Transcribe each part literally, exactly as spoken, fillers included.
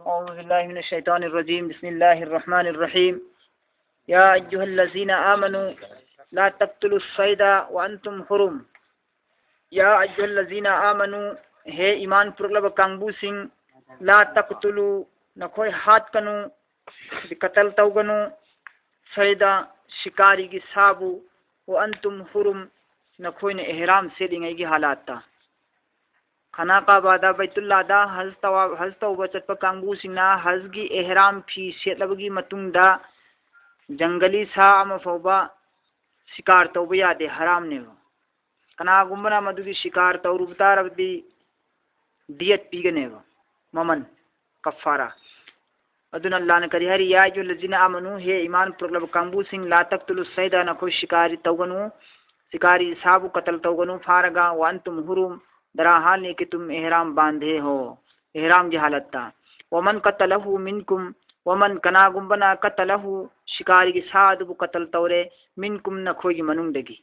أعوذ بالله من الشيطان الرجيم. بسم الله الرحمن الرحيم. يا أيها الذين آمنوا لا تقتلوا الصيد وأنتم حرم. يا أيها الذين آمنوا, ꯍꯦ ꯏꯃꯥꯟ ꯄꯨꯔꯛꯂꯕ ꯀꯥꯡꯕꯨꯁꯤꯡ, لا تقتلوا, ꯅꯈꯣꯏ ꯍꯥꯠꯀꯅꯨ, ꯀꯇꯜ ꯇꯧꯒꯅꯨ, ꯁꯩꯗ, ꯁꯤꯀꯥꯔꯤꯒꯤ ꯁꯥꯕꯨ, وأنتم حرم, ꯅꯈꯣꯏꯅ ꯏꯍꯔꯥꯝ ꯁꯦꯠꯂꯤꯉꯩꯒꯤ ꯍꯥꯂꯥꯠꯇ꯫ ꯈꯅꯥ ꯀꯥꯕꯥꯗ, ꯕꯩꯇꯨꯜꯂꯥꯗ ꯍꯖ ꯇꯋꯥ-, ꯍꯖ ꯇꯧꯕ ꯆꯠꯄ ꯀꯥꯡꯕꯨꯁꯤꯡꯅ ꯍꯖꯒꯤ ꯏꯍꯔꯥꯝ ꯐꯤ ꯁꯦꯠꯂꯕꯒꯤ ꯃꯇꯨꯡꯗ ꯖꯪꯒꯂꯤ ꯁꯥ ꯑꯃ ꯐꯥꯎꯕ ꯁꯤꯀꯥꯔ ꯇꯧꯕ ꯌꯥꯗꯦ, ꯍꯔꯥꯝꯅꯦꯕ꯫ ꯀꯅꯥꯒꯨꯝꯕꯅ ꯃꯗꯨꯒꯤ ꯁꯤꯀꯥꯔ ꯇꯧꯔꯨꯕ ꯇꯥꯔꯕꯗꯤ ꯗꯤꯌꯠ ꯄꯤꯒꯅꯦꯕ, ꯃꯃꯜ, ꯀꯐꯥꯔꯥ꯫ ꯑꯗꯨꯅ ꯑꯜꯂꯥꯍꯅ ꯀꯔꯤ ꯍꯥꯏꯔꯤ? يا أيها الذين آمنوا, ꯍꯦ ꯏꯃꯥꯟ ꯄꯨꯔꯛꯂꯕ ꯀꯥꯡꯕꯨꯁꯤꯡ, لا تقتلوا الصيد, ꯅꯈꯣꯏ ꯁꯤꯀꯥꯔꯤ ꯇꯧꯒꯅꯨ, ꯁꯤꯀꯥꯔꯤ ꯁꯥꯕꯨ ꯀꯇꯜ ꯇꯧꯒꯅꯨ, ꯐꯥꯔꯒ, وأنتم حرم, در حال کہ تم احرام باندھے ہو, ꯏꯍꯔꯥꯝꯒꯤ ꯍꯥꯂꯠꯇ꯫ ومن قتله منكم, ومن, ꯀꯅꯥꯒꯨꯝꯕꯅ, قتله, ꯁꯤꯀꯥꯔꯤꯒꯤ ꯁꯥ ꯑꯗꯨꯕꯨ ꯀꯇꯜ ꯇꯧꯔꯦ, منكم, ꯅꯈꯣꯏꯒꯤ ꯃꯅꯨꯡꯗꯒꯤ꯫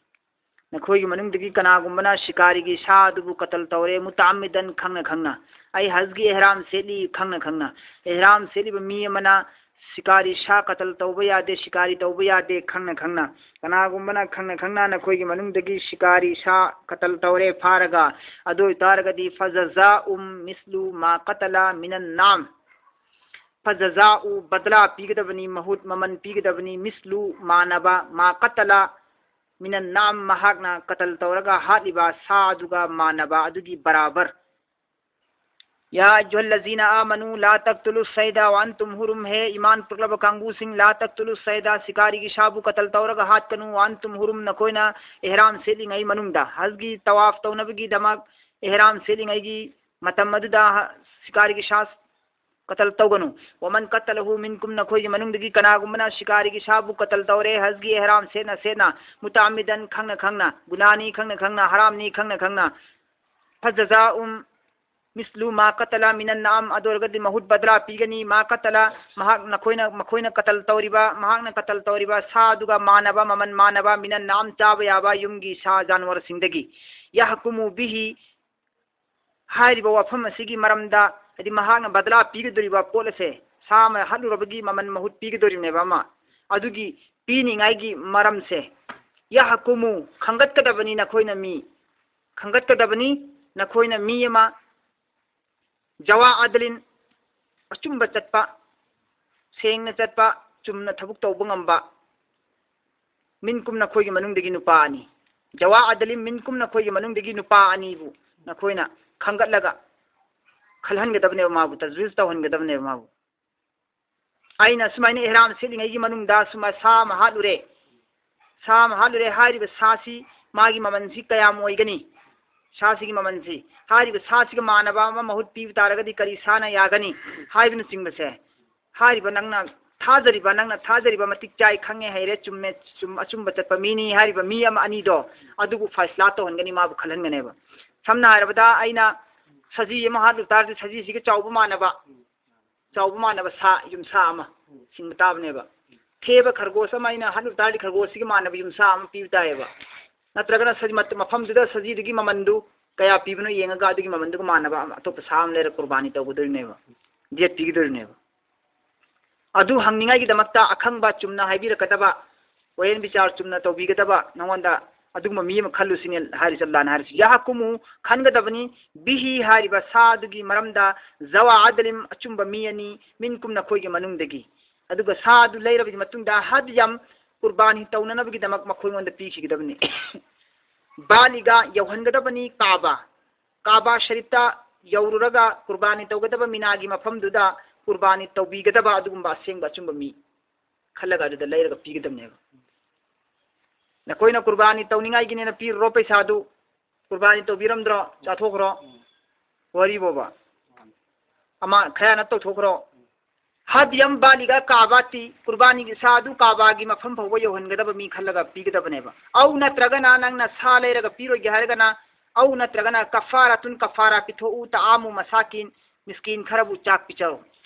ꯅꯈꯣꯏꯒꯤ ꯃꯅꯨꯡꯗꯒꯤ ꯀꯅꯥꯒꯨꯝꯕꯅ ꯁꯤꯀꯥꯔꯤꯒꯤ ꯁꯥ ꯑꯗꯨꯕꯨ ꯀꯇꯜ ꯇꯧꯔꯦ, متعمدا, ꯈꯪꯅ ꯈꯪꯅ꯫ ꯑꯩ ꯍꯖꯒꯤ ꯏꯍꯔꯥꯝ ꯁꯦꯠꯂꯤ, ꯈꯪꯅ ꯈꯪꯅ꯫ ꯏꯍꯔꯥꯝ ꯁꯦꯠꯂꯤꯕ ꯃꯤ ꯑꯃꯅ ꯁꯤꯀꯥꯔꯤ ꯁꯥ ꯀꯇꯜ ꯇꯧꯕ ꯌꯥꯗꯦ, ꯁꯤꯀꯥꯔꯤ ꯇꯧꯕ ꯌꯥꯗꯦ, ꯈꯪꯅ ꯈꯪꯅ꯫ ꯀꯅꯥꯒꯨꯝꯕꯅ ꯈꯪꯅ ꯈꯪꯅ ꯅꯈꯣꯏꯒꯤ ꯃꯅꯨꯡꯗꯒꯤ ꯁꯤꯀꯥꯔꯤ ꯁꯥ ꯀꯇꯜ ꯇꯧꯔꯦ, ꯐꯥꯔꯒ, ꯑꯗꯨ ꯑꯣꯏꯇꯥꯔꯒꯗꯤ, فجزاء مثل ما قتل من النعم. فجزاء, ꯕꯗꯂꯥ ꯄꯤꯒꯗꯕꯅꯤ, ꯃꯍꯨꯠ, ꯃꯃꯜ ꯄꯤꯒꯗꯕꯅꯤ, مثل, ꯃꯥꯟꯅꯕ, ما قتل من النعم, ꯃꯍꯥꯛꯅ ꯀꯇꯜ ꯇꯧꯔꯒ ꯍꯥꯠꯂꯤꯕ ꯁꯥ ꯑꯗꯨꯒ ꯃꯥꯟꯅꯕ, ꯑꯗꯨꯒꯤ ꯕꯔꯥꯕꯔ꯫ يا أيها الذين آمنوا لا تقتلوا الصيد وأنتم حرم, ꯍꯦ ꯏꯃꯥꯟ ꯄꯨꯔꯛꯂꯕ ꯀꯥꯡꯕꯨꯁꯤꯡ, لا تقتلوا الصيد, ꯁꯤꯀꯥꯔꯤꯒꯤ ꯁꯥꯕꯨ ꯀꯇꯜ ꯇꯧꯔꯒ ꯍꯥꯠꯀꯅꯨ, وأنتم حرم, ꯅꯈꯣꯏꯅ ꯏꯍꯔꯥꯝ ꯁꯦꯠꯂꯤꯉꯩ ꯃꯅꯨꯡꯗ, ꯍꯖꯒꯤ ꯇꯋꯥꯐ ꯇꯧꯅꯕꯒꯤꯗꯃꯛ ꯏꯍꯔꯥꯝ ꯁꯦꯠꯂꯤꯉꯩꯒꯤ ꯃꯇꯝ ꯑꯗꯨꯗ ꯍ-, ꯁꯤꯀꯥꯔꯤꯒꯤ ꯁꯥ ꯀꯇꯜ ꯇꯧꯒꯅꯨ꯫ ومن قتله منكم, ꯅꯈꯣꯏꯒꯤ ꯃꯅꯨꯡꯗꯒꯤ ꯀꯅꯥꯒꯨꯝꯕꯅ ꯁꯤꯀꯥꯔꯤꯒꯤ ꯁꯥꯕꯨ ꯀꯇꯜ ꯇꯧꯔꯦ, ꯍꯖꯒꯤ ꯏꯍꯔꯥꯝ ꯁꯦꯠꯅ ꯁꯦꯠꯅ, متعمدا, ꯈꯪꯅ ꯈꯪꯅ, ꯒꯨꯅꯥꯅꯤ, ꯈꯪꯅ ꯈꯪꯅ, ꯍꯔꯥꯝꯅꯤ, ꯈꯪꯅ ꯈꯪꯅ, فجزاء مثل ما قتل من النعم, ꯑꯗꯨ ꯑꯣꯏꯔꯒꯗꯤ ꯃꯍꯨꯠ, ꯕꯗꯂꯥ ꯄꯤꯒꯅꯤ, ما قتل, ꯃꯍꯥꯛ, ꯅꯈꯣꯏꯅ, ꯃꯈꯣꯏꯅ ꯀꯇꯜ ꯇꯧꯔꯤꯕ, ꯃꯍꯥꯛꯅ ꯀꯇꯜ ꯇꯧꯔꯤꯕ ꯁꯥ ꯑꯗꯨꯒ ꯃꯥꯟꯅꯕ, ꯃꯃꯜ ꯃꯥꯟꯅꯕ, من النعم, ꯆꯥꯕ ꯌꯥꯕ ꯌꯨꯝꯒꯤ ꯁꯥ ꯖꯥꯅꯋꯔꯁꯤꯡꯗꯒꯤ꯫ يحكم به, ꯍꯥꯏꯔꯤꯕ ꯋꯥꯐꯝ ꯑꯁꯤꯒꯤ ꯃꯔꯝꯗ ꯍꯥꯏꯗꯤ ꯃꯍꯥꯛꯅ ꯕꯗꯂꯥ ꯄꯤꯒꯗꯧꯔꯤꯕ ꯄꯣꯠ ꯑꯁꯦ, ꯁꯥ ꯑꯃ ꯍꯥꯠꯂꯨꯔꯕꯒꯤ ꯃꯃꯜ ꯃꯍꯨꯠ ꯄꯤꯒꯗꯧꯔꯤꯕꯅꯦꯕ ꯑꯃ꯫ ꯑꯗꯨꯒꯤ ꯄꯤꯅꯤꯡꯉꯥꯏꯒꯤ ꯃꯔꯝꯁꯦ, ꯌꯍꯀꯨꯃꯨ, ꯈꯪꯒꯠꯀꯗꯕꯅꯤ ꯅꯈꯣꯏꯅ ꯃꯤ, ꯈꯪꯒꯠꯀꯗꯕꯅꯤ ꯅꯈꯣꯏꯅ ꯃꯤ ꯑꯃ, ꯖꯋꯥ ꯑꯗꯂꯤꯟ, ꯑꯆꯨꯝꯕ ꯆꯠꯄ, ꯁꯦꯡꯅ ꯆꯠꯄ, ꯆꯨꯝꯅ ꯊꯕꯛ ꯇꯧꯕ ꯉꯝꯕ, ꯃꯤꯟꯀꯨꯝ, ꯅꯈꯣꯏꯒꯤ ꯃꯅꯨꯡꯗꯒꯤ ꯅꯨꯄꯥ ꯑꯅꯤ, ꯖꯋꯥ ꯑꯗꯂꯤꯟ, ꯃꯤꯟꯀꯨꯝ, ꯅꯈꯣꯏꯒꯤ ꯃꯅꯨꯡꯗꯒꯤ ꯅꯨꯄꯥ ꯑꯅꯤꯕꯨ ꯅꯈꯣꯏꯅ ꯈꯟꯒꯠꯂꯒ ꯈꯜꯍꯟꯒꯗꯕꯅꯦꯕ ꯃꯥꯕꯨ, ꯇꯖꯋꯤꯖ ꯇꯧꯍꯟꯒꯗꯕꯅꯦꯕ ꯃꯥꯕꯨ꯫ ꯑꯩꯅ ꯁꯨꯃꯥꯏꯅ ꯏꯍꯔꯥꯝ ꯁꯦꯠꯂꯤꯉꯩꯒꯤ ꯃꯅꯨꯡꯗ ꯁꯨꯃꯥꯏ ꯁꯥ ꯑꯃ ꯍꯥꯠꯂꯨꯔꯦ, ꯁꯥ ꯑꯃ ꯍꯥꯠꯂꯨꯔꯦ, ꯍꯥꯏꯔꯤꯕ ꯁꯥꯁꯤ ꯃꯥꯒꯤ ꯃꯃꯜꯁꯤ ꯀꯌꯥꯝ ꯑꯣꯏꯒꯅꯤ? ꯁꯥꯁꯤꯒꯤ ꯃꯃꯜꯁꯤ, ꯍꯥꯏꯔꯤꯕ ꯁꯥꯁꯤꯒ ꯃꯥꯟꯅꯕ ꯑꯃ ꯃꯍꯨꯠ ꯄꯤꯕ ꯇꯥꯔꯒꯗꯤ ꯀꯔꯤ ꯁꯥꯅ ꯌꯥꯒꯅꯤ? ꯍꯥꯏꯕꯅꯆꯤꯡꯕꯁꯦ, ꯍꯥꯏꯔꯤꯕ ꯅꯪꯅ ꯊꯥꯖꯔꯤꯕ, ꯅꯪꯅ ꯊꯥꯖꯔꯤꯕ ꯃꯇꯤꯛ ꯆꯥꯏ, ꯈꯪꯉꯦ, ꯍꯩꯔꯦ, ꯆꯨꯝꯃꯦ, ꯆꯨꯝ-, ꯑꯆꯨꯝꯕ ꯆꯠꯄ ꯃꯤꯅꯤ ꯍꯥꯏꯔꯤꯕ ꯃꯤ ꯑꯃ ꯑꯅꯤꯗꯣ, ꯑꯗꯨꯕꯨ ꯐꯩꯁꯂꯥ ꯇꯧꯍꯟꯒꯅꯤ, ꯃꯥꯕꯨ ꯈꯜꯍꯟꯒꯅꯦꯕ꯫ ꯁꯝꯅ ꯍꯥꯏꯔꯕꯗ, ꯑꯩꯅ ꯁꯖꯤ ꯑꯃ ꯍꯥꯠꯂꯨ ꯇꯥꯔꯗꯤ, ꯁꯖꯤꯁꯤꯒ ꯆꯥꯎꯕ ꯃꯥꯟꯅꯕ, ꯆꯥꯎꯕ ꯃꯥꯟꯅꯕ ꯁꯥ, ꯌꯨꯝꯁꯥ ꯑꯃ ꯁꯤꯡꯕ ꯇꯥꯕꯅꯦꯕ꯫ ꯊꯦꯕ ꯈꯔꯒꯣꯁ ꯑꯃ ꯑꯩꯅ ꯍꯥꯠꯂꯨ ꯇꯥꯔꯗꯤ, ꯈꯔꯒꯣꯁꯁꯤꯒ ꯃꯥꯟꯅꯕ ꯌꯨꯝꯁꯥ ꯑꯃ ꯄꯤꯕ ꯇꯥꯏꯌꯦꯕ꯫ ꯅꯠꯇ꯭ꯔꯒꯅ ꯁꯖꯤ-, ꯃꯠ-, ꯃꯐꯝꯗꯨꯗ ꯁꯖꯤꯗꯨꯒꯤ ꯃꯃꯟꯗꯨ ꯀꯌꯥ ꯄꯤꯕꯅꯣ ꯌꯦꯡꯉꯒ, ꯑꯗꯨꯒꯤ ꯃꯃꯟꯗꯨꯒ ꯃꯥꯟꯅꯕ ꯑꯃ, ꯑꯇꯣꯞꯄ ꯁꯥ ꯑꯃ ꯂꯩꯔ ꯀꯨꯔꯕꯥꯅꯤ ꯇꯧꯒꯗꯣꯔꯤꯅꯦꯕ, ꯗꯤꯌꯠ ꯄꯤꯒꯗꯣꯔꯤꯅꯦꯕ꯫ ꯑꯗꯨ ꯍꯪꯅꯤꯡꯉꯥꯏꯒꯤꯗꯃꯛꯇ ꯑꯈꯪꯕ ꯆꯨꯝꯅ ꯍꯥꯏꯕꯤꯔꯛꯀꯗꯕ, ꯋꯥꯌꯦꯟ ꯕꯤꯆꯥꯔ ꯆꯨꯝꯅ ꯇꯧꯕꯤꯒꯗꯕ ꯅꯉꯣꯟꯗ ꯑꯗꯨꯒꯨꯝꯕ ꯃꯤ ꯑꯃ ꯈꯜꯂꯨ ꯁꯤꯅꯤ ꯍꯥꯏꯔꯤꯁꯦ, ꯑꯜꯂꯥꯍꯅ ꯍꯥꯏꯔꯤꯁꯦ꯫ ꯌꯍꯀꯨꯃꯨ, ꯈꯟꯒꯗꯕꯅꯤ, ꯕꯤꯍꯤ, ꯍꯥꯏꯔꯤꯕ ꯁꯥ ꯑꯗꯨꯒꯤ ꯃꯔꯝꯗ, ꯖꯋꯥ ꯑꯗꯂꯤꯝ, ꯑꯆꯨꯝꯕ ꯃꯤ ꯑꯅꯤ, ꯃꯤꯟꯀꯨꯝ, ꯅꯈꯣꯏꯒꯤ ꯃꯅꯨꯡꯗꯒꯤ꯫ ꯑꯗꯨꯒ ꯁꯥ ꯑꯗꯨ ꯂꯩꯔꯕꯒꯤ ꯃꯇꯨꯡꯗ ꯍꯗꯌꯝ, ꯀꯨꯔꯕꯥꯅꯤ ꯇꯧꯅꯅꯕꯒꯤꯗꯃꯛ ꯃꯈꯣꯏꯉꯣꯟꯗ ꯄꯤꯈꯤꯒꯗꯕꯅꯤ꯫ ꯕꯥꯂꯤꯒ, ꯌꯧꯍꯟꯒꯗꯕꯅꯤ ꯀꯥꯕꯥ꯫ ꯀꯥꯕꯥ ꯁꯔꯤꯐꯇ ꯌꯧꯔꯨꯔꯒ ꯀꯨꯔꯕꯥꯅꯤ ꯇꯧꯒꯗꯕ ꯃꯤꯅꯥꯒꯤ ꯃꯐꯝꯗꯨꯗ ꯀꯨꯔꯕꯥꯅꯤ ꯇꯧꯕꯤꯒꯗꯕ ꯑꯗꯨꯒꯨꯝꯕ ꯑꯁꯦꯡꯕ ꯑꯆꯨꯝꯕ ꯃꯤ ꯈꯜꯂꯒ ꯑꯗꯨꯗ ꯂꯩꯔꯒ ꯄꯤꯒꯗꯕꯅꯦꯕ꯫ ꯅꯈꯣꯏꯅ ꯀꯨꯔꯕꯥꯅꯤ ꯇꯧꯅꯤꯡꯉꯥꯏꯒꯤꯅꯦꯅ ꯄꯤꯔꯨꯔꯣ ꯄꯩꯁꯥꯗꯨ, ꯀꯨꯔꯕꯥꯅꯤ ꯇꯧꯕꯤꯔꯝꯗ꯭ꯔꯣ? ꯆꯥꯊꯣꯛꯈ꯭ꯔꯣ꯫ ꯋꯥꯔꯤꯕꯣꯕ꯫ ꯑꯃ ꯈꯌꯥꯅ ꯇꯧꯊꯣꯛꯈ꯭ꯔꯣ꯫ ꯍꯗꯌꯝ ꯕꯥꯂꯤꯒ ꯀꯥꯕꯥꯇꯤ, ꯀꯨꯔꯕꯥꯅꯤꯒꯤ ꯁꯥ ꯑꯗꯨ ꯀꯥꯕꯥꯒꯤ ꯃꯐꯝ ꯐꯥꯎꯕ ꯌꯧꯍꯟꯒꯗꯕ ꯃꯤ ꯈꯜꯂꯒ ꯄꯤꯒꯗꯕꯅꯦꯕ꯫ ꯑꯧ ꯅꯠꯇ꯭ꯔꯒꯅ ꯅꯪꯅ ꯁꯥ ꯂꯩꯔꯒ ꯄꯤꯔꯣꯏꯒꯦ ꯍꯥꯏꯔꯒꯅ, ꯑꯧ ꯅꯠꯇ꯭ꯔꯒꯅ ꯀꯐꯥꯔꯥꯇꯨꯟ, ꯀꯐꯥꯔꯥ ꯄꯤꯊꯣꯛꯎ, ꯇꯥꯑꯥꯃꯨ ꯃꯁꯥꯀꯤꯟ, ꯃꯤꯁꯀꯤꯟ ꯈꯔꯕꯨ ꯆꯥꯛ ꯄꯤꯖꯧ꯫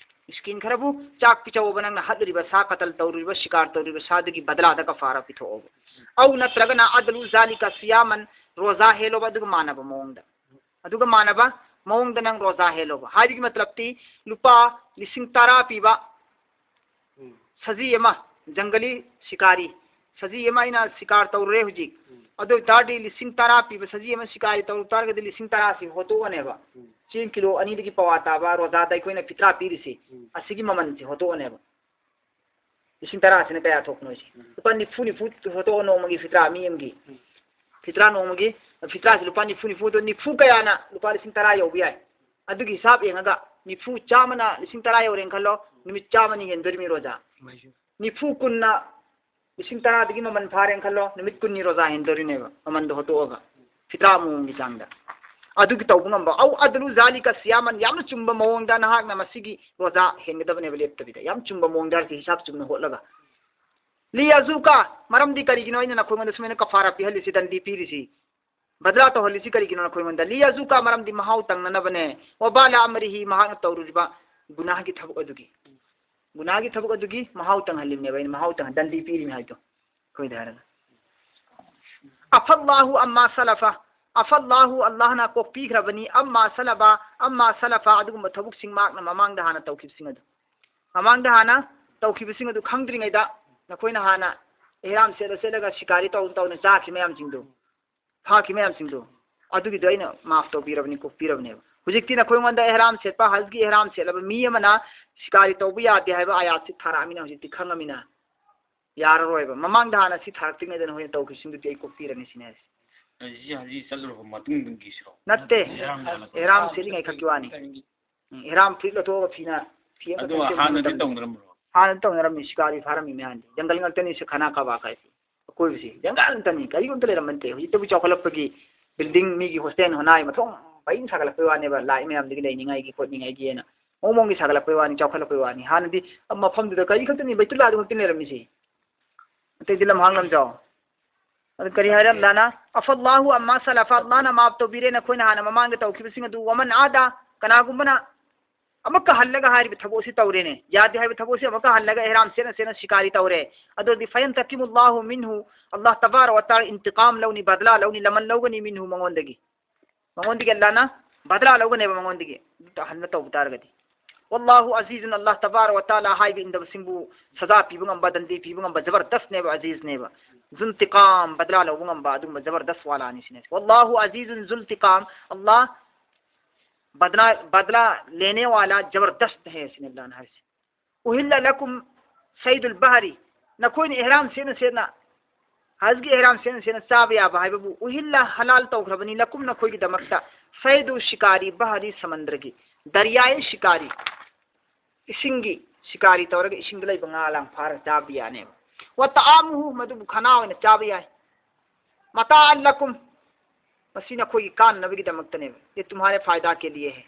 ꯃꯤꯁꯀꯤꯟ ꯈꯔꯕꯨ ꯆꯥꯛ ꯄꯤꯖꯧꯕ, ꯅꯪꯅ ꯍꯥꯠꯂꯨꯔꯤꯕ ꯁꯥ, ꯀꯇꯜ ꯇꯧꯔꯨꯔꯤꯕ, ꯁꯤꯀꯥꯔ ꯇꯧꯔꯨꯔꯤꯕ ꯁꯥꯗꯨꯒꯤ ꯕꯗꯂꯥꯗ ꯀꯐꯥꯔꯥ ꯄꯤꯊꯣꯛꯑꯣꯕ꯫ ꯑꯧ ꯅꯠꯇ꯭ꯔꯒꯅ ꯑꯗꯂꯨ ꯖꯥꯂꯤꯀ ꯁꯤꯌꯥꯃꯟ, ꯔꯣꯖꯥ ꯍꯦꯜꯂꯣꯕ ꯑꯗꯨꯒ ꯃꯥꯟꯅꯕ ꯃꯑꯣꯡꯗ꯫ ꯑꯗꯨꯒ ꯃꯥꯟꯅꯕ ꯃꯑꯣꯡꯗ ꯅꯪ ꯔꯣꯖꯥ ꯍꯦꯜꯂꯣꯕ꯫ ꯍꯥꯏꯕꯒꯤ ꯃꯇꯂꯕꯇꯤ ꯂꯨꯄꯥ ꯂꯤꯁꯤꯡ ꯇꯔꯥ ꯄꯤꯕ ꯎꯝ꯫ ꯁꯖꯤ ꯑꯃ, ꯖꯪꯒꯂꯤ ꯁꯤꯀꯥꯔꯤ, ꯁꯖꯤ ꯑꯃ ꯑꯩꯅ ꯁꯤꯀꯥꯔ ꯇꯧꯔꯨꯔꯦ ꯍꯧꯖꯤꯛ꯫ ꯎꯝ꯫ ꯑꯗꯨ ꯑꯣꯏ ꯇꯥꯔꯗꯤ ꯂꯤꯁꯤꯡ ꯇꯔꯥ ꯄꯤꯕ ꯁꯖꯤ ꯑꯃ ꯁꯤꯀꯥꯔꯤ ꯇꯧꯔꯨ ꯇꯥꯔꯒꯗꯤ ꯂꯤꯁꯤꯡ ꯇꯔꯥꯁꯤ ꯍꯣꯠꯇꯣꯛꯑꯅꯦꯕ꯫ ꯎꯝ꯫ ꯆꯦꯡ ꯀꯤꯂꯣ ꯑꯅꯤꯗꯒꯤ ꯄꯋꯥ ꯇꯥꯕ ꯔꯣꯖꯥꯗ ꯑꯩꯈꯣꯏꯅ ꯐꯤꯇ꯭ꯔꯥ ꯄꯤꯔꯤꯁꯤ, ꯎꯝ꯫ ꯑꯁꯤꯒꯤ ꯃꯃꯜꯁꯤ ꯍꯣꯠꯇꯣꯛꯑꯅꯦꯕ꯫ ꯂꯤꯁꯤꯡ ꯇꯔꯥꯁꯤꯅ ꯀꯌꯥ ꯊꯣꯛꯄꯅꯣ ꯁꯤ? ꯎꯝ꯫ ꯂꯨꯄꯥ ꯅꯤꯐꯨ, ꯅꯤꯐꯨ ꯍꯣꯠꯇꯣꯛꯑꯣ ꯅꯣꯡꯃꯒꯤ ꯐꯤꯇ꯭ꯔꯥ ꯃꯤ ꯑꯃꯒꯤ꯫ ꯎꯝ꯫ ꯐꯤꯇ꯭ꯔꯥ ꯅꯣꯡꯃꯒꯤ, ꯐꯤꯇ꯭ꯔꯥꯁꯤ ꯂꯨꯄꯥ ꯅꯤꯐꯨ, ꯅꯤꯐꯨ, ꯑꯗꯣ ꯅꯤꯐꯨ ꯀꯌꯥꯅ ꯂꯨꯄꯥ ꯂꯤꯁꯤꯡ ꯇꯔꯥ ꯌꯧꯕ ꯌꯥꯏ? ꯑꯗꯨꯒꯤ ꯍꯤꯁꯥꯞ ꯌꯦꯡꯉꯒ ꯅꯤꯐꯨ, ꯆꯥꯝꯃꯅ ꯂꯤꯁꯤꯡ ꯇꯔꯥ ꯌꯧꯔꯦꯅ ꯈꯜꯂꯣ, ꯅꯨꯃꯤꯠ ꯆꯥꯝꯃꯅꯤ ꯍꯦꯟꯗꯣꯔꯤꯃꯤ ꯔꯣꯖꯥ꯫ ꯅꯤꯐꯨ, ꯀꯨꯟꯅ ꯂꯤꯁꯤꯡ ꯇꯔꯥꯗꯒꯤ ꯃꯃꯜ ꯐꯥꯔꯦꯅ ꯈꯜꯂꯣ, ꯅꯨꯃꯤꯠ ꯀꯨꯟꯅꯤ ꯔꯣꯖꯥ ꯍꯦꯟꯗꯣꯔꯤꯅꯦꯕ, ꯃꯃꯜꯗꯣ ꯍꯣꯠꯇꯣꯛꯑꯒ꯫ ꯐꯤꯇ꯭ꯔꯥ ꯑꯃꯃꯝꯒꯤ ꯆꯥꯡꯗ꯫ ꯑꯗꯨꯒꯤ ꯇꯧꯕ ꯉꯝꯕ꯫ "ꯑꯧ ꯑꯗꯂꯨ ꯖꯥꯂꯤꯀ ꯁꯤꯌꯥꯃꯟ", ꯌꯥꯝꯅ ꯆꯨꯝꯕ ꯃꯑꯣꯡꯗ ꯅꯍꯥꯛꯅ ꯃꯁꯤꯒꯤ ꯔꯣꯖꯥ ꯍꯦꯟꯒꯗꯕꯅꯦꯕ ꯂꯦꯞꯇꯕꯤꯗ꯫ ꯌꯥꯝ ꯆꯨꯝꯕ ꯃꯑꯣꯡꯗ ꯍꯥꯏꯔꯤꯁꯦ, ꯍꯤꯁꯥꯞ ꯆꯨꯝꯅ ꯍꯣꯠꯂꯒ꯫ "ꯂꯤꯌꯥꯖꯨꯀ", ꯃꯔꯝꯗꯤ ꯀꯔꯤꯒꯤꯅꯣ ꯑꯩꯅ ꯅꯈꯣꯏꯉꯣꯟꯗ ꯁꯨꯃꯥꯏꯅ ꯀꯐꯥꯔꯥ ꯄꯤꯍꯜꯂꯤꯁꯤ, ꯗꯟꯗꯤ ꯄꯤꯔꯤꯁꯤ? ꯕꯗꯂꯥ ꯇꯧꯍꯜꯂꯤꯁꯤ ꯀꯔꯤꯒꯤꯅꯣ ꯅꯈꯣꯏꯉꯣꯟꯗ? "ꯂꯤꯌꯥꯖꯨꯀ", ꯃꯔꯝꯗꯤ ꯃꯍꯥꯎ ꯇꯪꯅꯅꯕꯅꯦ꯫ "ꯋꯥꯕꯥꯂ ꯑꯃꯔꯤꯍꯤ", ꯃꯍꯥꯛꯅ ꯇꯧꯔꯨꯔꯤꯕ ꯒꯨꯅꯥꯍꯒꯤ ꯊꯕꯛ ꯑꯗꯨꯒꯤ꯫ ꯒꯨꯅꯥꯍꯒꯤ ꯊꯕꯛ ꯑꯗꯨꯒꯤ ꯃꯍꯥꯎ ꯇꯪꯍꯜꯂꯤꯕꯅꯦꯕ ꯑꯩꯅ, ꯃꯍꯥꯎ ꯇꯪꯍꯟ-, ꯗꯟꯗꯤ ꯄꯤꯔꯤꯅꯤ ꯍꯥꯏꯗꯣ꯫ ꯑꯩꯈꯣꯏꯗ ꯍꯥꯏꯔꯒ꯫ "ꯑꯐꯜꯂꯥꯍꯨ ꯑꯝꯃꯥ ꯁꯂꯐ", ꯑꯐꯜꯂꯥꯍꯨ, ꯑꯜꯂꯥꯍꯅ ꯀꯣꯛꯄꯤꯈ꯭ꯔꯕꯅꯤ, "ꯑꯝꯃꯥ ꯁꯂꯐ", "ꯑꯝꯃꯥ ꯁꯂꯐ", ꯑꯗꯨꯒꯨꯝꯕ ꯊꯕꯛꯁꯤꯡ ꯃꯍꯥꯛꯅ ꯃꯃꯥꯡꯗ ꯍꯥꯟꯅ ꯇꯧꯈꯤꯕꯁꯤꯡ ꯑꯗꯨ꯫ ꯃꯃꯥꯡꯗ ꯍꯥꯟꯅ ꯇꯧꯈꯤꯕꯁꯤꯡ ꯑꯗꯨ ꯈꯪꯗ꯭ꯔꯤꯉꯩꯗ ꯅꯈꯣꯏꯅ ꯍꯥꯟꯅ ꯏꯍꯔꯥꯝ ꯁꯦꯠꯂ ꯁꯦꯠꯂꯒ ꯁꯤꯀꯥꯔꯤ ꯇꯧ ꯇꯧꯅ ꯆꯥꯈꯤ ꯃꯌꯥꯝꯁꯤꯡꯗꯣ, ꯐꯥꯈꯤ ꯃꯌꯥꯝꯁꯤꯡꯗꯣ, ꯑꯗꯨꯒꯤꯗꯣ ꯑꯩꯅ ꯃꯥꯐ ꯇꯧꯕꯤꯔꯕꯅꯤ, ꯀꯣꯛꯄꯤꯔꯕꯅꯦꯕ꯫ ꯍꯧꯖꯤꯛꯇꯤ ꯅꯈꯣꯏꯉꯣꯟꯗ ꯏꯍꯔꯥꯝ ꯁꯦꯠꯄ, ꯍꯖꯒꯤ ꯏꯍꯔꯥꯝ ꯁꯦꯠꯂꯕ ꯃꯤ ꯑꯃꯅ ꯁꯤꯀꯥꯔꯤ ꯇꯧꯕ ꯌꯥꯗꯦ ꯍꯥꯏꯕ ꯑꯥꯌꯥꯠꯁꯤ ꯊꯥꯔꯛꯑꯃꯤꯅ ꯍꯧꯖꯤꯛꯇꯤ ꯈꯪꯉꯃꯤꯅ ꯌꯥꯔꯔꯣꯏꯕ꯫ ꯃꯃꯥꯡꯗ ꯍꯥꯟꯅ ꯁꯤ ꯊꯥꯔꯛꯇ꯭ꯔꯤꯉꯩꯗ ꯅꯈꯣꯏꯅ ꯇꯧꯈꯤꯕꯁꯤꯡꯗꯨꯗꯤ ꯑꯩ ꯀꯣꯛꯄꯤꯔꯅꯤ ꯁꯤꯅꯦ ꯍꯥꯏꯁꯦ꯫ ꯍꯧꯖꯤꯛ ꯍꯖ ꯆꯠꯂꯨꯔꯕ ꯃꯇꯨꯡꯗꯒꯤꯁꯤꯔꯣ? ꯅꯠꯇꯦ꯫ ꯏꯍꯔꯥꯝ ꯍꯥꯜꯂꯛꯄ꯫ ꯏꯍꯔꯥꯝ ꯁꯦꯠꯂꯤꯉꯩ ꯈꯛꯀꯤ ꯋꯥꯅꯤ꯫ ꯎꯝ, ꯏꯍꯔꯥꯝ ꯐꯨꯔꯤꯠ ꯂꯧꯊꯣꯛꯑꯒ ꯐꯤꯅ, ꯐꯤ ꯑꯃ ꯑꯗꯨ ꯈꯛꯇꯪ ꯁꯦꯠꯂꯕ ꯍꯥꯟꯅꯗꯤ ꯃꯇꯝꯗ꯫ ꯇꯧꯅꯔꯝꯕ꯭ꯔꯣ? ꯍꯥꯟꯅꯗꯤ ꯇꯧꯅꯔꯝꯃꯤ, ꯁꯤꯀꯥꯔꯤ ꯐꯥꯔꯝꯃꯤ ꯃꯌꯥꯝꯗꯤ꯫ ꯖꯪꯒꯜ ꯉꯥꯛꯇꯅꯤ ꯁꯤ ꯈꯅꯥ ꯀꯕꯥ ꯍꯥꯏꯁꯤ꯫ ꯑꯀꯣꯏꯕꯁꯤ ꯖꯪꯒꯜ ꯉꯥꯛꯇꯅꯤ, ꯀꯔꯤꯒꯨꯝꯕ ꯂꯩꯔꯝꯕ ꯅꯠꯇꯦ꯫ ꯍꯧꯖꯤꯛꯇꯕꯨ ꯆꯥꯎꯈꯠꯂꯛꯄꯒꯤ building, ꯃꯤꯒꯤ hostel ꯍꯣꯅꯥꯏ ꯃꯊꯣꯡ ꯃꯔꯤꯡ ꯁꯥꯒꯠꯂꯛꯄꯩ ꯋꯥꯅꯦꯕ, ꯂꯥꯛꯏ ꯃꯌꯥꯝꯗꯨꯒꯤ ꯂꯩꯅꯤꯡꯉꯥꯏꯒꯤ ꯈꯣꯠꯅꯤꯡꯉꯥꯏꯒꯤ ꯍꯥꯏꯅ ꯃꯑꯣꯡ ꯃꯑꯣꯡꯒꯤ ꯁꯥꯒꯠꯂꯛꯄꯩ ꯋꯥꯅꯤ, ꯆꯥꯎꯈꯠꯂꯛꯄꯩ ꯋꯥꯅꯤ꯫ ꯍꯥꯟꯅꯗꯤ ꯃꯐꯝꯗꯨꯗ ꯀꯔꯤ ꯈꯛꯇꯅꯤ, ꯕꯩꯇꯨꯜꯂꯥꯗꯨ ꯈꯛꯇꯅꯤ ꯂꯩꯔꯝꯃꯤꯁꯤ꯫ ꯑꯇꯩꯗꯤ ꯂꯝꯍꯥꯡ ꯂꯝꯖꯥꯎ꯫ ꯑꯗꯨ ꯀꯔꯤ ꯍꯥꯏꯔꯦ ꯑꯜꯂꯥꯅ? "ꯑꯐꯜꯂꯥꯍꯨ ꯑꯝꯃꯥ ꯁꯂꯐ", ꯑꯜꯂꯥꯅ ꯃꯥꯐ ꯇꯧꯕꯤꯔꯦ ꯅꯈꯣꯏꯅ ꯍꯥꯟꯅ ꯃꯃꯥꯡꯗ ꯇꯧꯈꯤꯕꯁꯤꯡ ꯑꯗꯨ꯫ "ꯋꯃꯟ ꯑꯥꯗ", ꯀꯅꯥꯒꯨꯝꯕꯅ ꯑꯃꯨꯛꯀ ꯍꯜꯂꯒ ꯍꯥꯏꯔꯤꯕ ꯊꯕꯛ ꯑꯁꯤ ꯇꯧꯔꯦꯅꯦ, ꯌꯥꯗꯦ ꯍꯥꯏꯕ ꯊꯕꯛ ꯑꯁꯤ ꯑꯃꯨꯛꯀ ꯍꯜꯂꯒ ꯏꯍꯔꯥꯝ ꯁꯦꯠꯅ ꯁꯦꯠꯅ ꯁꯤꯀꯥꯔꯤ ꯇꯧꯔꯦ, ꯑꯗꯨꯗꯤ "ꯐꯌꯟꯇꯀꯤꯃꯨꯜꯂꯥꯍꯨ ꯃꯤꯟꯍꯨ", ꯑꯜꯂꯥꯍ ꯇꯕꯥꯔꯛ ꯋ ꯇꯥꯂꯥ ꯏꯟꯇꯤꯀꯥꯝ ꯂꯧꯅꯤ, ꯕꯗꯂꯥ ꯂꯧꯅꯤ, "ꯂꯃꯟ" ꯂꯧꯒꯅꯤ, "ꯃꯤꯟꯍꯨ", ꯃꯉꯣꯟꯗꯒꯤ꯫ ꯃꯉꯣꯟꯗꯒꯤ ꯑꯜꯂꯥꯅ ꯕꯗꯂꯥ ꯂꯧꯒꯅꯦꯕ ꯃꯉꯣꯟꯗꯒꯤ, ꯑꯗꯨ ꯍꯟꯅ ꯇꯧꯕ ꯇꯥꯔꯒꯗꯤ. ꯋꯥꯜꯂꯥꯍꯨ ꯑꯖꯤꯖꯨꯟ, ꯑꯜꯂꯥꯍ ꯇꯕꯥꯔꯛ ꯋ ꯇꯥꯂꯥ ꯍꯥꯏꯕ ꯏꯟꯗꯕꯁꯤꯡꯕꯨ ꯁꯖꯥ ꯄꯤꯕ ꯉꯝꯕ, ꯗꯟꯗꯤ ꯄꯤꯕ ꯉꯝꯕ, ꯖꯕꯔꯗꯁꯅꯦꯕ, ꯑꯖꯤꯖꯅꯦꯕ. ꯖꯨꯟꯇꯤꯀꯥꯝ, ꯕꯗꯂꯥ ꯂꯧꯕ ꯉꯝꯕ ꯑꯗꯨꯒꯨꯝꯕ ꯖꯕꯔꯗꯁ ꯋꯥꯂꯥꯅꯤ ꯁꯤꯅꯦ. ꯋꯥꯜꯂꯥꯍꯨ ꯑꯖꯤꯖꯨꯟ ꯖꯨꯟꯇꯤꯀꯥꯝ, ꯑꯜꯂꯥꯍ ꯕꯗꯂꯥ, ꯕꯗꯂꯥ ꯂꯦꯅꯦ ꯋꯥꯂꯥ ꯖꯕꯔꯗꯁ ꯍꯦ ꯁꯤꯅꯦ ꯑꯜꯂꯥꯍꯅ ꯍꯥꯏꯁꯦ. ꯎꯍꯤꯜꯂ ꯂꯀꯨꯝ ꯁꯩꯗꯨꯜ ꯕꯍꯔꯤ, ꯅꯈꯣꯏꯅ ꯏꯍꯔꯥꯝ ꯁꯦꯠꯅ ꯁꯦꯠꯅ, ꯍꯖꯒꯤ ꯏꯍꯔꯥꯝ ꯁꯦꯠꯅ ꯁꯦꯠꯅ ꯆꯥꯕ ꯌꯥꯕ ꯍꯥꯏꯕꯕꯨ, ꯎꯍꯤꯜꯂ, ꯍꯂꯥꯜ ꯇꯧꯈ꯭ꯔꯕꯅꯤ, ꯂꯀꯨꯝ, ꯅꯈꯣꯏꯒꯤꯗꯃꯛꯇ, ꯁꯩꯗꯨ ꯁꯤꯀꯥꯔꯤ, ꯕꯍꯔꯤ, ꯁꯃꯟꯗ꯭ꯔꯒꯤ, ꯗꯔꯤꯌꯥꯏ ꯁꯤꯀꯥꯔꯤ, ꯏꯁꯤꯡꯒꯤ ꯁꯤꯀꯥꯔꯤ ꯇꯧꯔꯒ ꯏꯁꯤꯡꯗ ꯂꯩꯕ ꯉꯥ ꯂꯥꯡ ꯐꯥꯔꯒ ꯆꯥꯕ ꯌꯥꯅꯦꯕ. ꯋ ꯇꯥꯑꯥꯃꯨꯍꯨ, ꯃꯗꯨꯕꯨ ꯈꯅꯥ ꯑꯣꯏꯅ ꯆꯥꯕ ꯌꯥꯏ. ꯃꯇꯥꯑꯜ ꯂꯀꯨꯝ, ꯃꯁꯤ ꯅꯈꯣꯏꯒꯤ ꯀꯥꯟꯅꯅꯕꯒꯤꯗꯃꯛꯇꯅꯦꯕ. ꯌꯦ ꯇꯨꯝꯍꯥꯔꯦ ꯐꯥꯏꯗꯥ ꯀꯦ ꯂꯤꯌꯦ ꯍꯦ.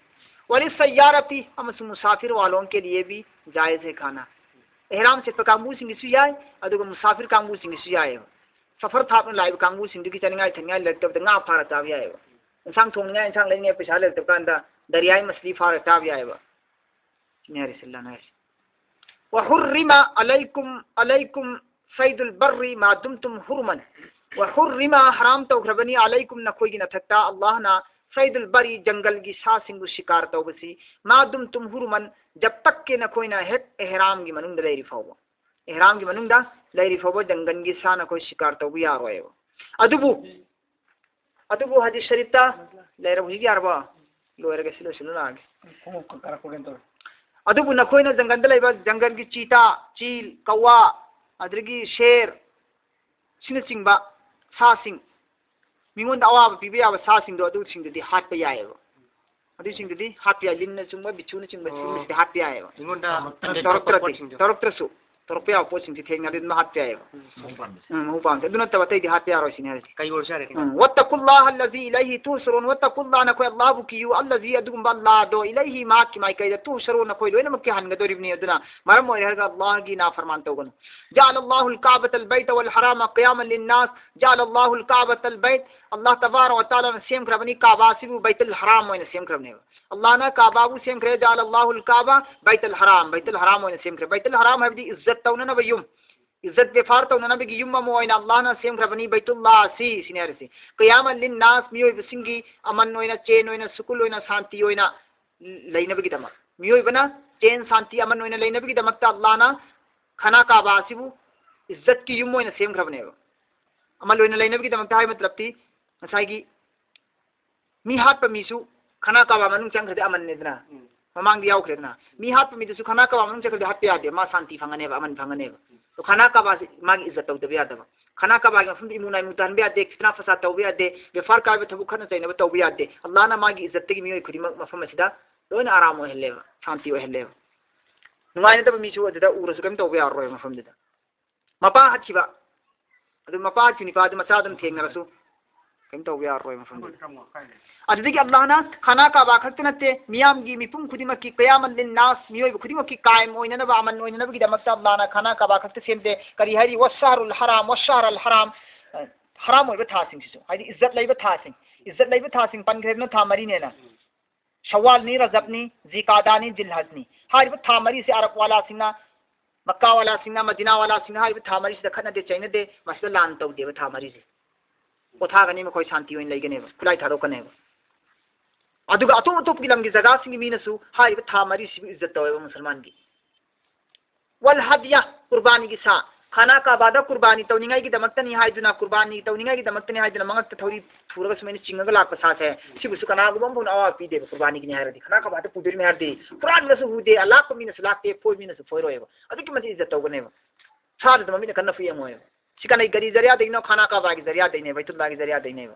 ꯋꯥꯂꯤ ꯁꯌꯥꯔꯥꯇꯤ, ꯑꯃꯁꯨꯡ ꯃꯨꯁꯥꯐꯤꯔ ꯋꯥꯂꯣꯡ ꯀꯦ ꯂꯤꯌꯦ ꯚꯤ ꯖꯥꯌꯦꯖ ꯍꯦ ꯈꯥꯅꯥ. ꯏꯍꯔꯥꯝ ꯁꯦꯠꯄ ꯀꯥꯡꯕꯨꯁꯤꯡꯒꯤꯁꯨ ꯌꯥꯏ, ꯑꯗꯨꯒ ꯃꯨꯁꯥꯐꯤꯔ ꯀꯥꯡꯕꯨꯁꯤꯡꯒꯤꯁꯨ ꯌꯥꯏꯑꯕ. ꯁꯐꯔ ꯊꯥꯞꯅ ꯂꯥꯛꯏꯕ ꯀꯥꯡꯕꯨꯁꯤꯡꯗꯨꯒꯤ ꯆꯥꯅꯤꯡꯉꯥꯏ ꯊꯛꯅꯤꯡꯉꯥꯏ ꯂꯩꯔꯛꯇꯕꯗ ꯉꯥ ꯐꯥꯔ ꯆꯥꯕ ꯌꯥꯏꯑꯕ. ꯏꯟꯁꯥꯡ ꯊꯣꯡꯅꯤꯡꯉꯥꯏ, ꯏꯟꯁꯥꯡ ꯂꯩꯅꯤꯡꯉꯥꯏ ꯄꯩꯁꯥ ꯂꯩꯔꯛꯇꯕ ꯀꯥꯟꯗ ꯗꯔꯤꯌꯥꯏ ꯃꯁꯂꯤ ꯐꯥꯔ ꯆꯥꯕ ꯌꯥꯏꯑꯕ. ꯁꯤꯅꯤ ꯍꯥꯏꯔꯤꯁꯦ ꯑꯜꯂꯥꯍꯅ ꯍꯥꯏꯔꯤꯁꯦ. ꯋ ꯍꯨꯔꯔꯤꯃ ꯑꯂꯩꯀꯨꯝ, ꯑꯂꯩꯀꯨꯝ ꯁꯩꯗꯨꯜ ꯕꯔꯔꯤ ꯃꯥ ꯗꯨꯝꯇꯨꯝ ꯍꯨꯔꯨꯃꯟ. ꯋ ꯍꯨꯔꯔꯤꯃ, ꯍꯔꯥꯝ ꯇꯧꯈ꯭ꯔꯕꯅꯤ, ꯑꯂꯩꯀꯨꯝ, ꯅꯈꯣꯏꯒꯤ ꯃꯊꯛꯇ, ꯑꯜꯂꯥꯍꯅ, ꯁꯩꯗꯨꯜ ꯕꯔꯤ, ꯖꯪꯒꯜꯒꯤ ꯁꯥꯁꯤꯡꯕꯨ ꯁꯤꯀꯥꯔ ꯇꯧꯕꯁꯤ, ꯃꯥ ꯗꯨꯝꯇꯨꯝ ꯍꯨꯔꯨꯃꯟ, ꯖꯕ ꯇꯛꯀꯤ ꯅꯈꯣꯏꯅ ꯍꯦꯛ ꯑꯦꯍꯔꯥꯝꯒꯤ ꯃꯅꯨꯡꯗ ꯂꯩꯔꯤ ꯐꯥꯎꯕ. ꯑꯦꯍꯔꯥꯝꯒꯤ ꯃꯅꯨꯡꯗ ꯂꯩꯔꯤ ꯐꯥꯎꯕ ꯖꯪꯒꯜꯒꯤ ꯁꯥ ꯅꯈꯣꯏ ꯁꯤꯀꯥꯔ ꯇꯧꯕ ꯌꯥꯔꯣꯏꯕ. ꯑꯗꯨꯕꯨ, ꯑꯗꯨꯕꯨ ꯍꯗꯤꯁ ꯁꯔꯤꯐꯇ ꯂꯩꯔꯕ, ꯍꯧꯖꯤꯛ ꯌꯥꯔꯕꯣ? ꯂꯣꯏꯔꯒꯦ, ꯁꯤ ꯂꯣꯏꯁꯤꯜꯂ ꯂꯥꯛꯑꯒꯦ. ꯈꯣꯡꯎꯞ ꯀꯛ-, ꯀꯥꯔꯛꯄꯒꯦꯅ ꯇꯧꯔꯦ. ꯑꯗꯨꯕꯨ ꯅꯈꯣꯏꯅ ꯖꯪꯒꯜꯗ ꯂꯩꯕ, ꯖꯪꯒꯜꯒꯤ ꯆꯤꯇꯥ, ꯆꯤꯜ, ꯀꯧꯋꯥ, ꯑꯗꯨꯗꯒꯤ ꯁꯦꯔ, ꯁꯤꯅꯆꯤꯡꯕ ꯁꯥꯁꯤꯡ, ꯃꯤꯉꯣꯟꯗ ꯑꯋꯥꯕ ꯄꯤꯕ ꯌꯥꯕ ꯁꯥꯁꯤꯡꯗꯣ, ꯑꯗꯨꯁꯤꯡꯗꯨꯗꯤ ꯍꯥꯠꯄ ꯌꯥꯏꯑꯕ. ꯑꯗꯨꯁꯤꯡꯗꯨꯗꯤ ꯍꯥꯠꯄ ꯌꯥꯏ, ꯂꯤꯟꯅꯆꯤꯡꯕ, ꯕꯤꯆꯨꯅꯆꯤꯡꯕ, ꯑꯣ꯫ ꯁꯤꯒꯨꯝꯕꯁꯤꯗꯤ ꯍꯥꯠꯄ ꯌꯥꯏꯑꯕ. ꯑꯩꯉꯣꯟꯗ ꯇꯧꯔꯛꯇ꯭ꯔꯗꯤ, ꯇꯧꯔꯛꯇ꯭ꯔꯁꯨ, ꯇꯧꯔꯛꯄ ꯌꯥꯕ ꯄꯣꯠꯁꯤꯡꯁꯤ ꯊꯦꯡꯅꯔꯗꯤ ꯑꯗꯨꯝ ꯍꯥꯠꯄ ꯌꯥꯏꯑꯕ. ꯎꯝ, ꯃꯍꯨ ꯄꯥꯝꯕꯁꯦ. ꯎꯝ, ꯃꯍꯨ ꯄꯥꯝꯕꯁꯦ. ꯑꯗꯨ ꯅꯠꯇꯕ ꯑꯇꯩꯗꯤ ꯍꯥꯠꯄ ꯌꯥꯔꯣꯏ ꯁꯤꯅꯤ ꯍꯥꯏꯔꯤꯁꯦ. ꯀꯩ ꯑꯣꯏꯔꯁꯨ ꯌꯥꯔꯦ ꯀꯩꯅꯣ. ꯎꯝ. ꯋꯠꯇꯀꯨꯜꯂꯥꯍ ꯑꯜꯂꯖꯤ ꯏꯂꯩꯍꯤ ꯇꯨꯍꯁꯔꯨꯟ. ꯋꯠꯇꯀꯨꯜꯂꯥꯍ, ꯅꯈꯣꯏ ꯑꯜꯂꯥꯍꯕꯨ ꯀꯤꯌꯨ, ꯑꯜꯂꯖꯤ, ꯑꯗꯨꯒꯨꯝꯕ ꯑꯜꯂꯥꯍꯗꯣ, ꯏꯂꯩꯍꯤ, ꯃꯍꯥꯛꯀꯤ ꯃꯥꯏꯀꯩꯗ, ꯇꯨꯍꯁꯔꯨꯟ, ꯅꯈꯣꯏ ꯂꯣꯏꯅꯃꯛꯀꯤ ꯍꯟꯒꯗꯧꯔꯤꯕꯅꯤ. ꯑꯗꯨꯅ ꯃꯔꯝ ꯑꯣꯏꯔꯦ ꯍꯥꯏꯔꯒ ꯑꯜꯂꯥꯍꯒꯤ ꯅꯥꯐꯔꯃꯥꯟ ꯇꯧꯒꯅꯨ. ꯖꯑꯂꯜꯂꯥꯍꯨꯜ ꯀꯥꯕꯇꯜ ꯕꯩꯇ ꯋꯜ ꯍꯔꯥꯃ ꯀꯤꯌꯥꯃꯟ ꯂꯤꯟꯅꯥꯁ. ꯖꯑꯂꯜꯂꯥꯍꯨꯜ ꯀꯥꯕꯇꯜ ꯕꯩꯠ, ꯑꯜꯂꯥꯍ ꯇꯕꯥꯔꯛ ꯋ ꯇꯥꯂꯥꯅ ꯁꯦꯝꯈ꯭ꯔꯕꯅꯤ, ꯀꯥꯕꯥ ꯑꯁꯤꯕꯨ ꯕꯩꯇꯨꯜ ꯍꯔꯥꯝ ꯑꯣꯏꯅ ꯁꯦꯝꯈ꯭ꯔꯕꯅꯦꯕ. ꯑꯜꯂꯥꯍꯅ ꯀꯥꯕꯥꯕꯨ ꯁꯦꯝꯈ꯭ꯔꯦ, ꯖꯑꯂꯜꯂꯥꯍꯨꯜ ꯀꯥꯕꯥ ꯕꯩꯇꯨꯜ ꯍꯔꯥꯝ, ꯕꯩꯇꯨꯜ ꯍꯔꯥꯝ ꯑꯣꯏꯅ ꯁꯦꯝꯈ꯭ꯔꯦ. ꯕꯩꯇꯨꯜ ꯍꯔꯥꯝ ꯍꯥꯏꯕꯗꯤ ꯏꯖꯠ ꯇꯧꯅꯅꯕ ꯌꯨꯝ. ꯏꯖꯠ ꯕꯦꯐꯥꯔ ꯇꯧꯅꯅꯕꯒꯤ ꯌꯨꯝ ꯑꯃ ꯑꯣꯏꯅ ꯑꯜꯂꯥꯍꯅ ꯁꯦꯝꯈ꯭ꯔꯕꯅꯤ ꯕꯩꯇꯨꯜꯂꯥ ꯑꯁꯤ, ꯁꯤꯅꯤ ꯍꯥꯏꯔꯤꯁꯤ꯫ ꯀꯌꯥꯃ ꯂꯤꯟ ꯅꯥꯁ, ꯃꯤꯑꯣꯏꯕꯁꯤꯡꯒꯤ ꯑꯃꯟ ꯑꯣꯏꯅ, ꯆꯦꯟ ꯑꯣꯏꯅ, ꯁꯨꯀꯨꯜ ꯑꯣꯏꯅ, ꯁꯥꯟꯇꯤ ꯑꯣꯏꯅ ꯂꯩꯅꯕꯒꯤꯗꯃꯛ, ꯃꯤꯑꯣꯏꯕꯅ ꯆꯦꯟ ꯁꯥꯟꯇꯤ ꯑꯃꯟ ꯑꯣꯏꯅ ꯂꯩꯅꯕꯒꯤꯗꯃꯛꯇ ꯑꯜꯂꯥꯍꯅ ꯈꯅꯥ ꯀꯥꯕꯥ ꯑꯁꯤꯕꯨ ꯏꯖꯠꯀꯤ ꯌꯨꯝ ꯑꯣꯏꯅ ꯁꯦꯝꯈ꯭ꯔꯕꯅꯦꯕ꯫ ꯑꯃꯟ ꯑꯣꯏꯅ ꯂꯩꯅꯕꯒꯤꯗꯃꯛꯇ ꯍꯥꯏꯕ ꯃꯇꯂꯕꯇꯤ ꯉꯁꯥꯏꯒꯤ ꯃꯤ ꯍꯥꯠꯄ ꯃꯤꯁꯨ ꯈꯅꯥ ꯀꯥꯕꯥ ꯃꯅꯨꯡ ꯆꯪꯈ꯭ꯔꯗꯤ ꯑꯃꯟꯅꯦꯗꯅ, ꯎꯝ꯫ ꯃꯃꯥꯡꯗ ꯌꯥꯎꯈ꯭ꯔꯦꯗꯅ꯫ ꯃꯤ ꯍꯥꯠꯄ ꯃꯤꯗꯨꯁꯨ ꯈꯅꯥ ꯀꯥꯕꯥ ꯃꯅꯨꯡ ꯆꯪꯈ꯭ꯔꯗꯤ ꯍꯥꯠꯄ ꯌꯥꯗꯦ, ꯃꯥ ꯁꯥꯟꯇꯤ ꯐꯪꯒꯅꯦꯕ, ꯑꯃꯟ ꯐꯪꯒꯅꯦꯕ꯫ ꯑꯗꯣ ꯈꯅꯥ ꯀꯥꯕꯥꯁꯤ ꯃꯥꯒꯤ ꯏꯖꯠ ꯇꯧꯗꯕ ꯌꯥꯗꯕ꯫ ꯈꯅꯥ ꯀꯥꯕꯥꯒꯤ ꯃꯐꯝꯗ ꯏꯃꯨ ꯅꯥꯏꯃꯨ ꯇꯥꯍꯟꯕ ꯌꯥꯗꯦ, ꯐꯤꯇꯅꯥ ꯐꯁꯥꯗ ꯇꯧꯕ ꯌꯥꯗꯦ, ꯕꯦꯐꯥꯔ ꯀꯥꯏꯕ ꯊꯕꯛ ꯈꯠꯅ ꯆꯩꯅꯕ ꯇꯧꯕ ꯌꯥꯗꯦ꯫ ꯑꯜꯂꯥꯍꯅ ꯃꯥꯒꯤ ꯏꯖꯠꯇꯒꯤ ꯃꯤꯑꯣꯏ ꯈꯨꯗꯤꯡꯃꯛ ꯃꯐꯝ ꯑꯁꯤꯗ ꯂꯣꯏꯅ ꯑꯔꯥꯝ ꯑꯣꯏꯍꯜꯂꯦꯕ, ꯁꯥꯟꯇꯤ ꯑꯣꯏꯍꯜꯂꯦꯕ꯫ ꯅꯨꯡꯉꯥꯏꯅꯗꯕ ꯃꯤꯁꯨ ꯑꯗꯨꯗ ꯎꯔꯁꯨ ꯀꯔꯤꯝ ꯇꯧꯕ ꯌꯥꯔꯔꯣꯏ ꯃꯐꯝꯗꯨꯗ꯫ ꯃꯄꯥ ꯍꯥꯠꯈꯤꯕ, ꯑꯗꯨ ꯃꯄꯥ ꯍꯥꯠꯈꯤꯕ ꯅꯤꯄꯥꯗꯨ ꯃꯆꯥꯗꯨꯅ ꯊꯦꯡꯅꯔꯁꯨ ꯀꯔꯤꯝ ꯇꯧꯕ ꯌꯥꯔꯔꯣꯏ ꯃꯐꯝꯗꯨꯗ꯫ ꯑꯗꯨꯗꯒꯤ ꯑꯜꯂꯥꯍꯅ ꯈꯅꯥ ꯀꯥꯕꯥ ꯈꯛꯇ ꯅꯠꯇꯦ, ꯃꯤꯌꯥꯝꯒꯤ ꯃꯤꯄꯨꯝ ꯈꯨꯗꯤꯡꯃꯛꯀꯤ, ꯀꯌꯥꯃ ꯂꯤꯟ ꯅꯥꯁ, ꯃꯤꯑꯣꯏꯕ ꯈꯨꯗꯤꯡꯃꯛꯀꯤ ꯀꯥꯏꯝ ꯑꯣꯏꯅꯅꯕ, ꯑꯃꯟ ꯑꯣꯏꯅꯅꯕꯒꯤꯗꯃꯛꯇ ꯑꯜꯂꯥꯍꯅ ꯈꯅꯥ ꯀꯥꯕꯥ ꯈꯛꯇ ꯁꯦꯝꯗꯦ꯫ ꯀꯔꯤ ꯍꯥꯏꯔꯤ? ꯋꯁꯍꯔꯨꯜ ꯍꯔꯥꯝ, ꯋꯁꯍꯔ ꯑꯜ ꯍꯔꯥꯝ, ꯍꯔꯥꯝ ꯑꯣꯏꯕ ꯊꯥꯁꯤꯡꯁꯤꯁꯨ, ꯍꯥꯏꯗꯤ ꯏꯖꯠ ꯂꯩꯕ ꯊꯥꯁꯤꯡ, ꯏꯖꯠ ꯂꯩꯕ ꯊꯥꯁꯤꯡ ꯄꯟꯈ꯭ꯔꯦꯗꯅ, ꯊꯥ ꯃꯔꯤꯅꯦꯅ꯫ ꯁꯋꯥꯜꯅꯤ, ꯔꯖꯕꯅꯤ, ꯖꯤꯀꯥꯗꯥꯅꯤ, ꯖꯤꯜꯍꯖꯅꯤ꯫ ꯍꯥꯏꯔꯤꯕ ꯊꯥ ꯃꯔꯤꯁꯤ ꯑꯔꯕ ꯋꯥꯂꯥꯁꯤꯡꯅ, ꯃꯛꯀꯥ ꯋꯥꯂꯥꯁꯤꯡꯅ, ꯃꯗꯤꯅꯥ ꯋꯥꯂꯥꯁꯤꯡꯅ ꯍꯥꯏꯔꯤꯕ ꯊꯥ ꯃꯔꯤꯁꯤꯗ ꯈꯠꯅꯗꯦ ꯆꯩꯅꯗꯦ, ꯃꯁꯤꯗ ꯂꯥꯟ ꯇꯧꯗꯦꯕ ꯊꯥ ꯃꯔꯤꯁꯦ꯫ ꯄꯣꯊꯥꯒꯅꯤ, ꯃꯈꯣꯏ ꯁꯥꯟꯇꯤ ꯑꯣꯏꯅ ꯂꯩꯒꯅꯦꯕ, ꯈꯨꯠꯂꯥꯏ ꯊꯥꯗꯣꯛꯀꯅꯦꯕ꯫ ꯑꯗꯨꯒ ꯑꯇꯣꯞ ꯑꯇꯣꯞꯄꯒꯤ ꯂꯝꯒꯤ ꯖꯒꯥꯁꯤꯡꯒꯤ ꯃꯤꯅꯁꯨ ꯍꯥꯏꯔꯤꯕ ꯊꯥ ꯃꯔꯤꯁꯤꯕꯨ ꯏꯖꯠ ꯇꯧꯋꯦꯕ ꯃꯨꯁꯜꯃꯥꯟꯒꯤ꯫ ꯋꯜ ꯍꯗꯤꯌꯥ, ꯀꯨꯔꯕꯥꯅꯤꯒꯤ ꯁꯥ꯫ ꯈꯅꯥ ꯀꯥꯕꯥꯗ ꯀꯨꯔꯕꯥꯅꯤ ꯇꯧꯅꯤꯡꯉꯥꯏꯒꯤꯗꯃꯛꯇꯅꯤ ꯍꯥꯏꯗꯨꯅ, ꯀꯨꯔꯕꯥꯅꯤ ꯇꯧꯅꯤꯡꯉꯥꯏꯒꯤꯗꯃꯛꯇꯅꯤ ꯍꯥꯏꯗꯨꯅ ꯃꯉꯛꯇ ꯊꯧꯔꯤ ꯊꯨꯔꯒ ꯁꯨꯃꯥꯏꯅ ꯆꯤꯡꯉꯒ ꯂꯥꯛꯄ ꯁꯥꯁꯦ, ꯁꯤꯕꯨꯁꯨ ꯀꯅꯥꯒꯨꯝꯕ ꯑꯃꯐꯥꯎꯅ ꯑꯋꯥꯕ ꯄꯤꯗꯦꯕ꯫ ꯀꯨꯔꯕꯥꯅꯤꯒꯤꯅꯤ ꯍꯥꯏꯔꯗꯤ, ꯈꯅꯥ ꯀꯥꯕꯥꯗ ꯄꯨꯗꯣꯔꯤꯕꯅꯤ ꯍꯥꯏꯔꯗꯤ, ꯍꯨꯔꯥꯟꯕꯅꯁꯨ ꯍꯨꯗꯦ, ꯑꯂꯥꯛꯄ ꯃꯤꯅꯁꯨ ꯂꯥꯛꯇꯦ, ꯐꯣꯏ ꯃꯤꯅꯁꯨ ꯐꯣꯏꯔꯣꯏꯕ꯫ ꯑꯗꯨꯛꯀꯤ ꯃꯇꯤꯛ ꯏꯖꯠ ꯇꯧꯒꯅꯦꯕ꯫ ꯁꯥꯗꯨꯗ ꯃꯃꯤꯠꯅ ꯀꯟꯅ ꯐꯨ ꯌꯦꯡꯉꯣꯏꯕ꯫ ꯁꯤ ꯀꯅꯥ, ꯀꯔꯤ ꯖꯔꯤꯌꯥꯗꯒꯤꯅꯣ? ꯈꯅꯥ ꯀꯥꯕꯥꯒꯤ ꯖꯔꯤꯌꯥꯗꯒꯤꯅꯦ, ꯕꯩꯇꯨꯜꯂꯥꯒꯤ ꯖꯔꯤꯌꯥꯗꯒꯤꯅꯦꯕ꯫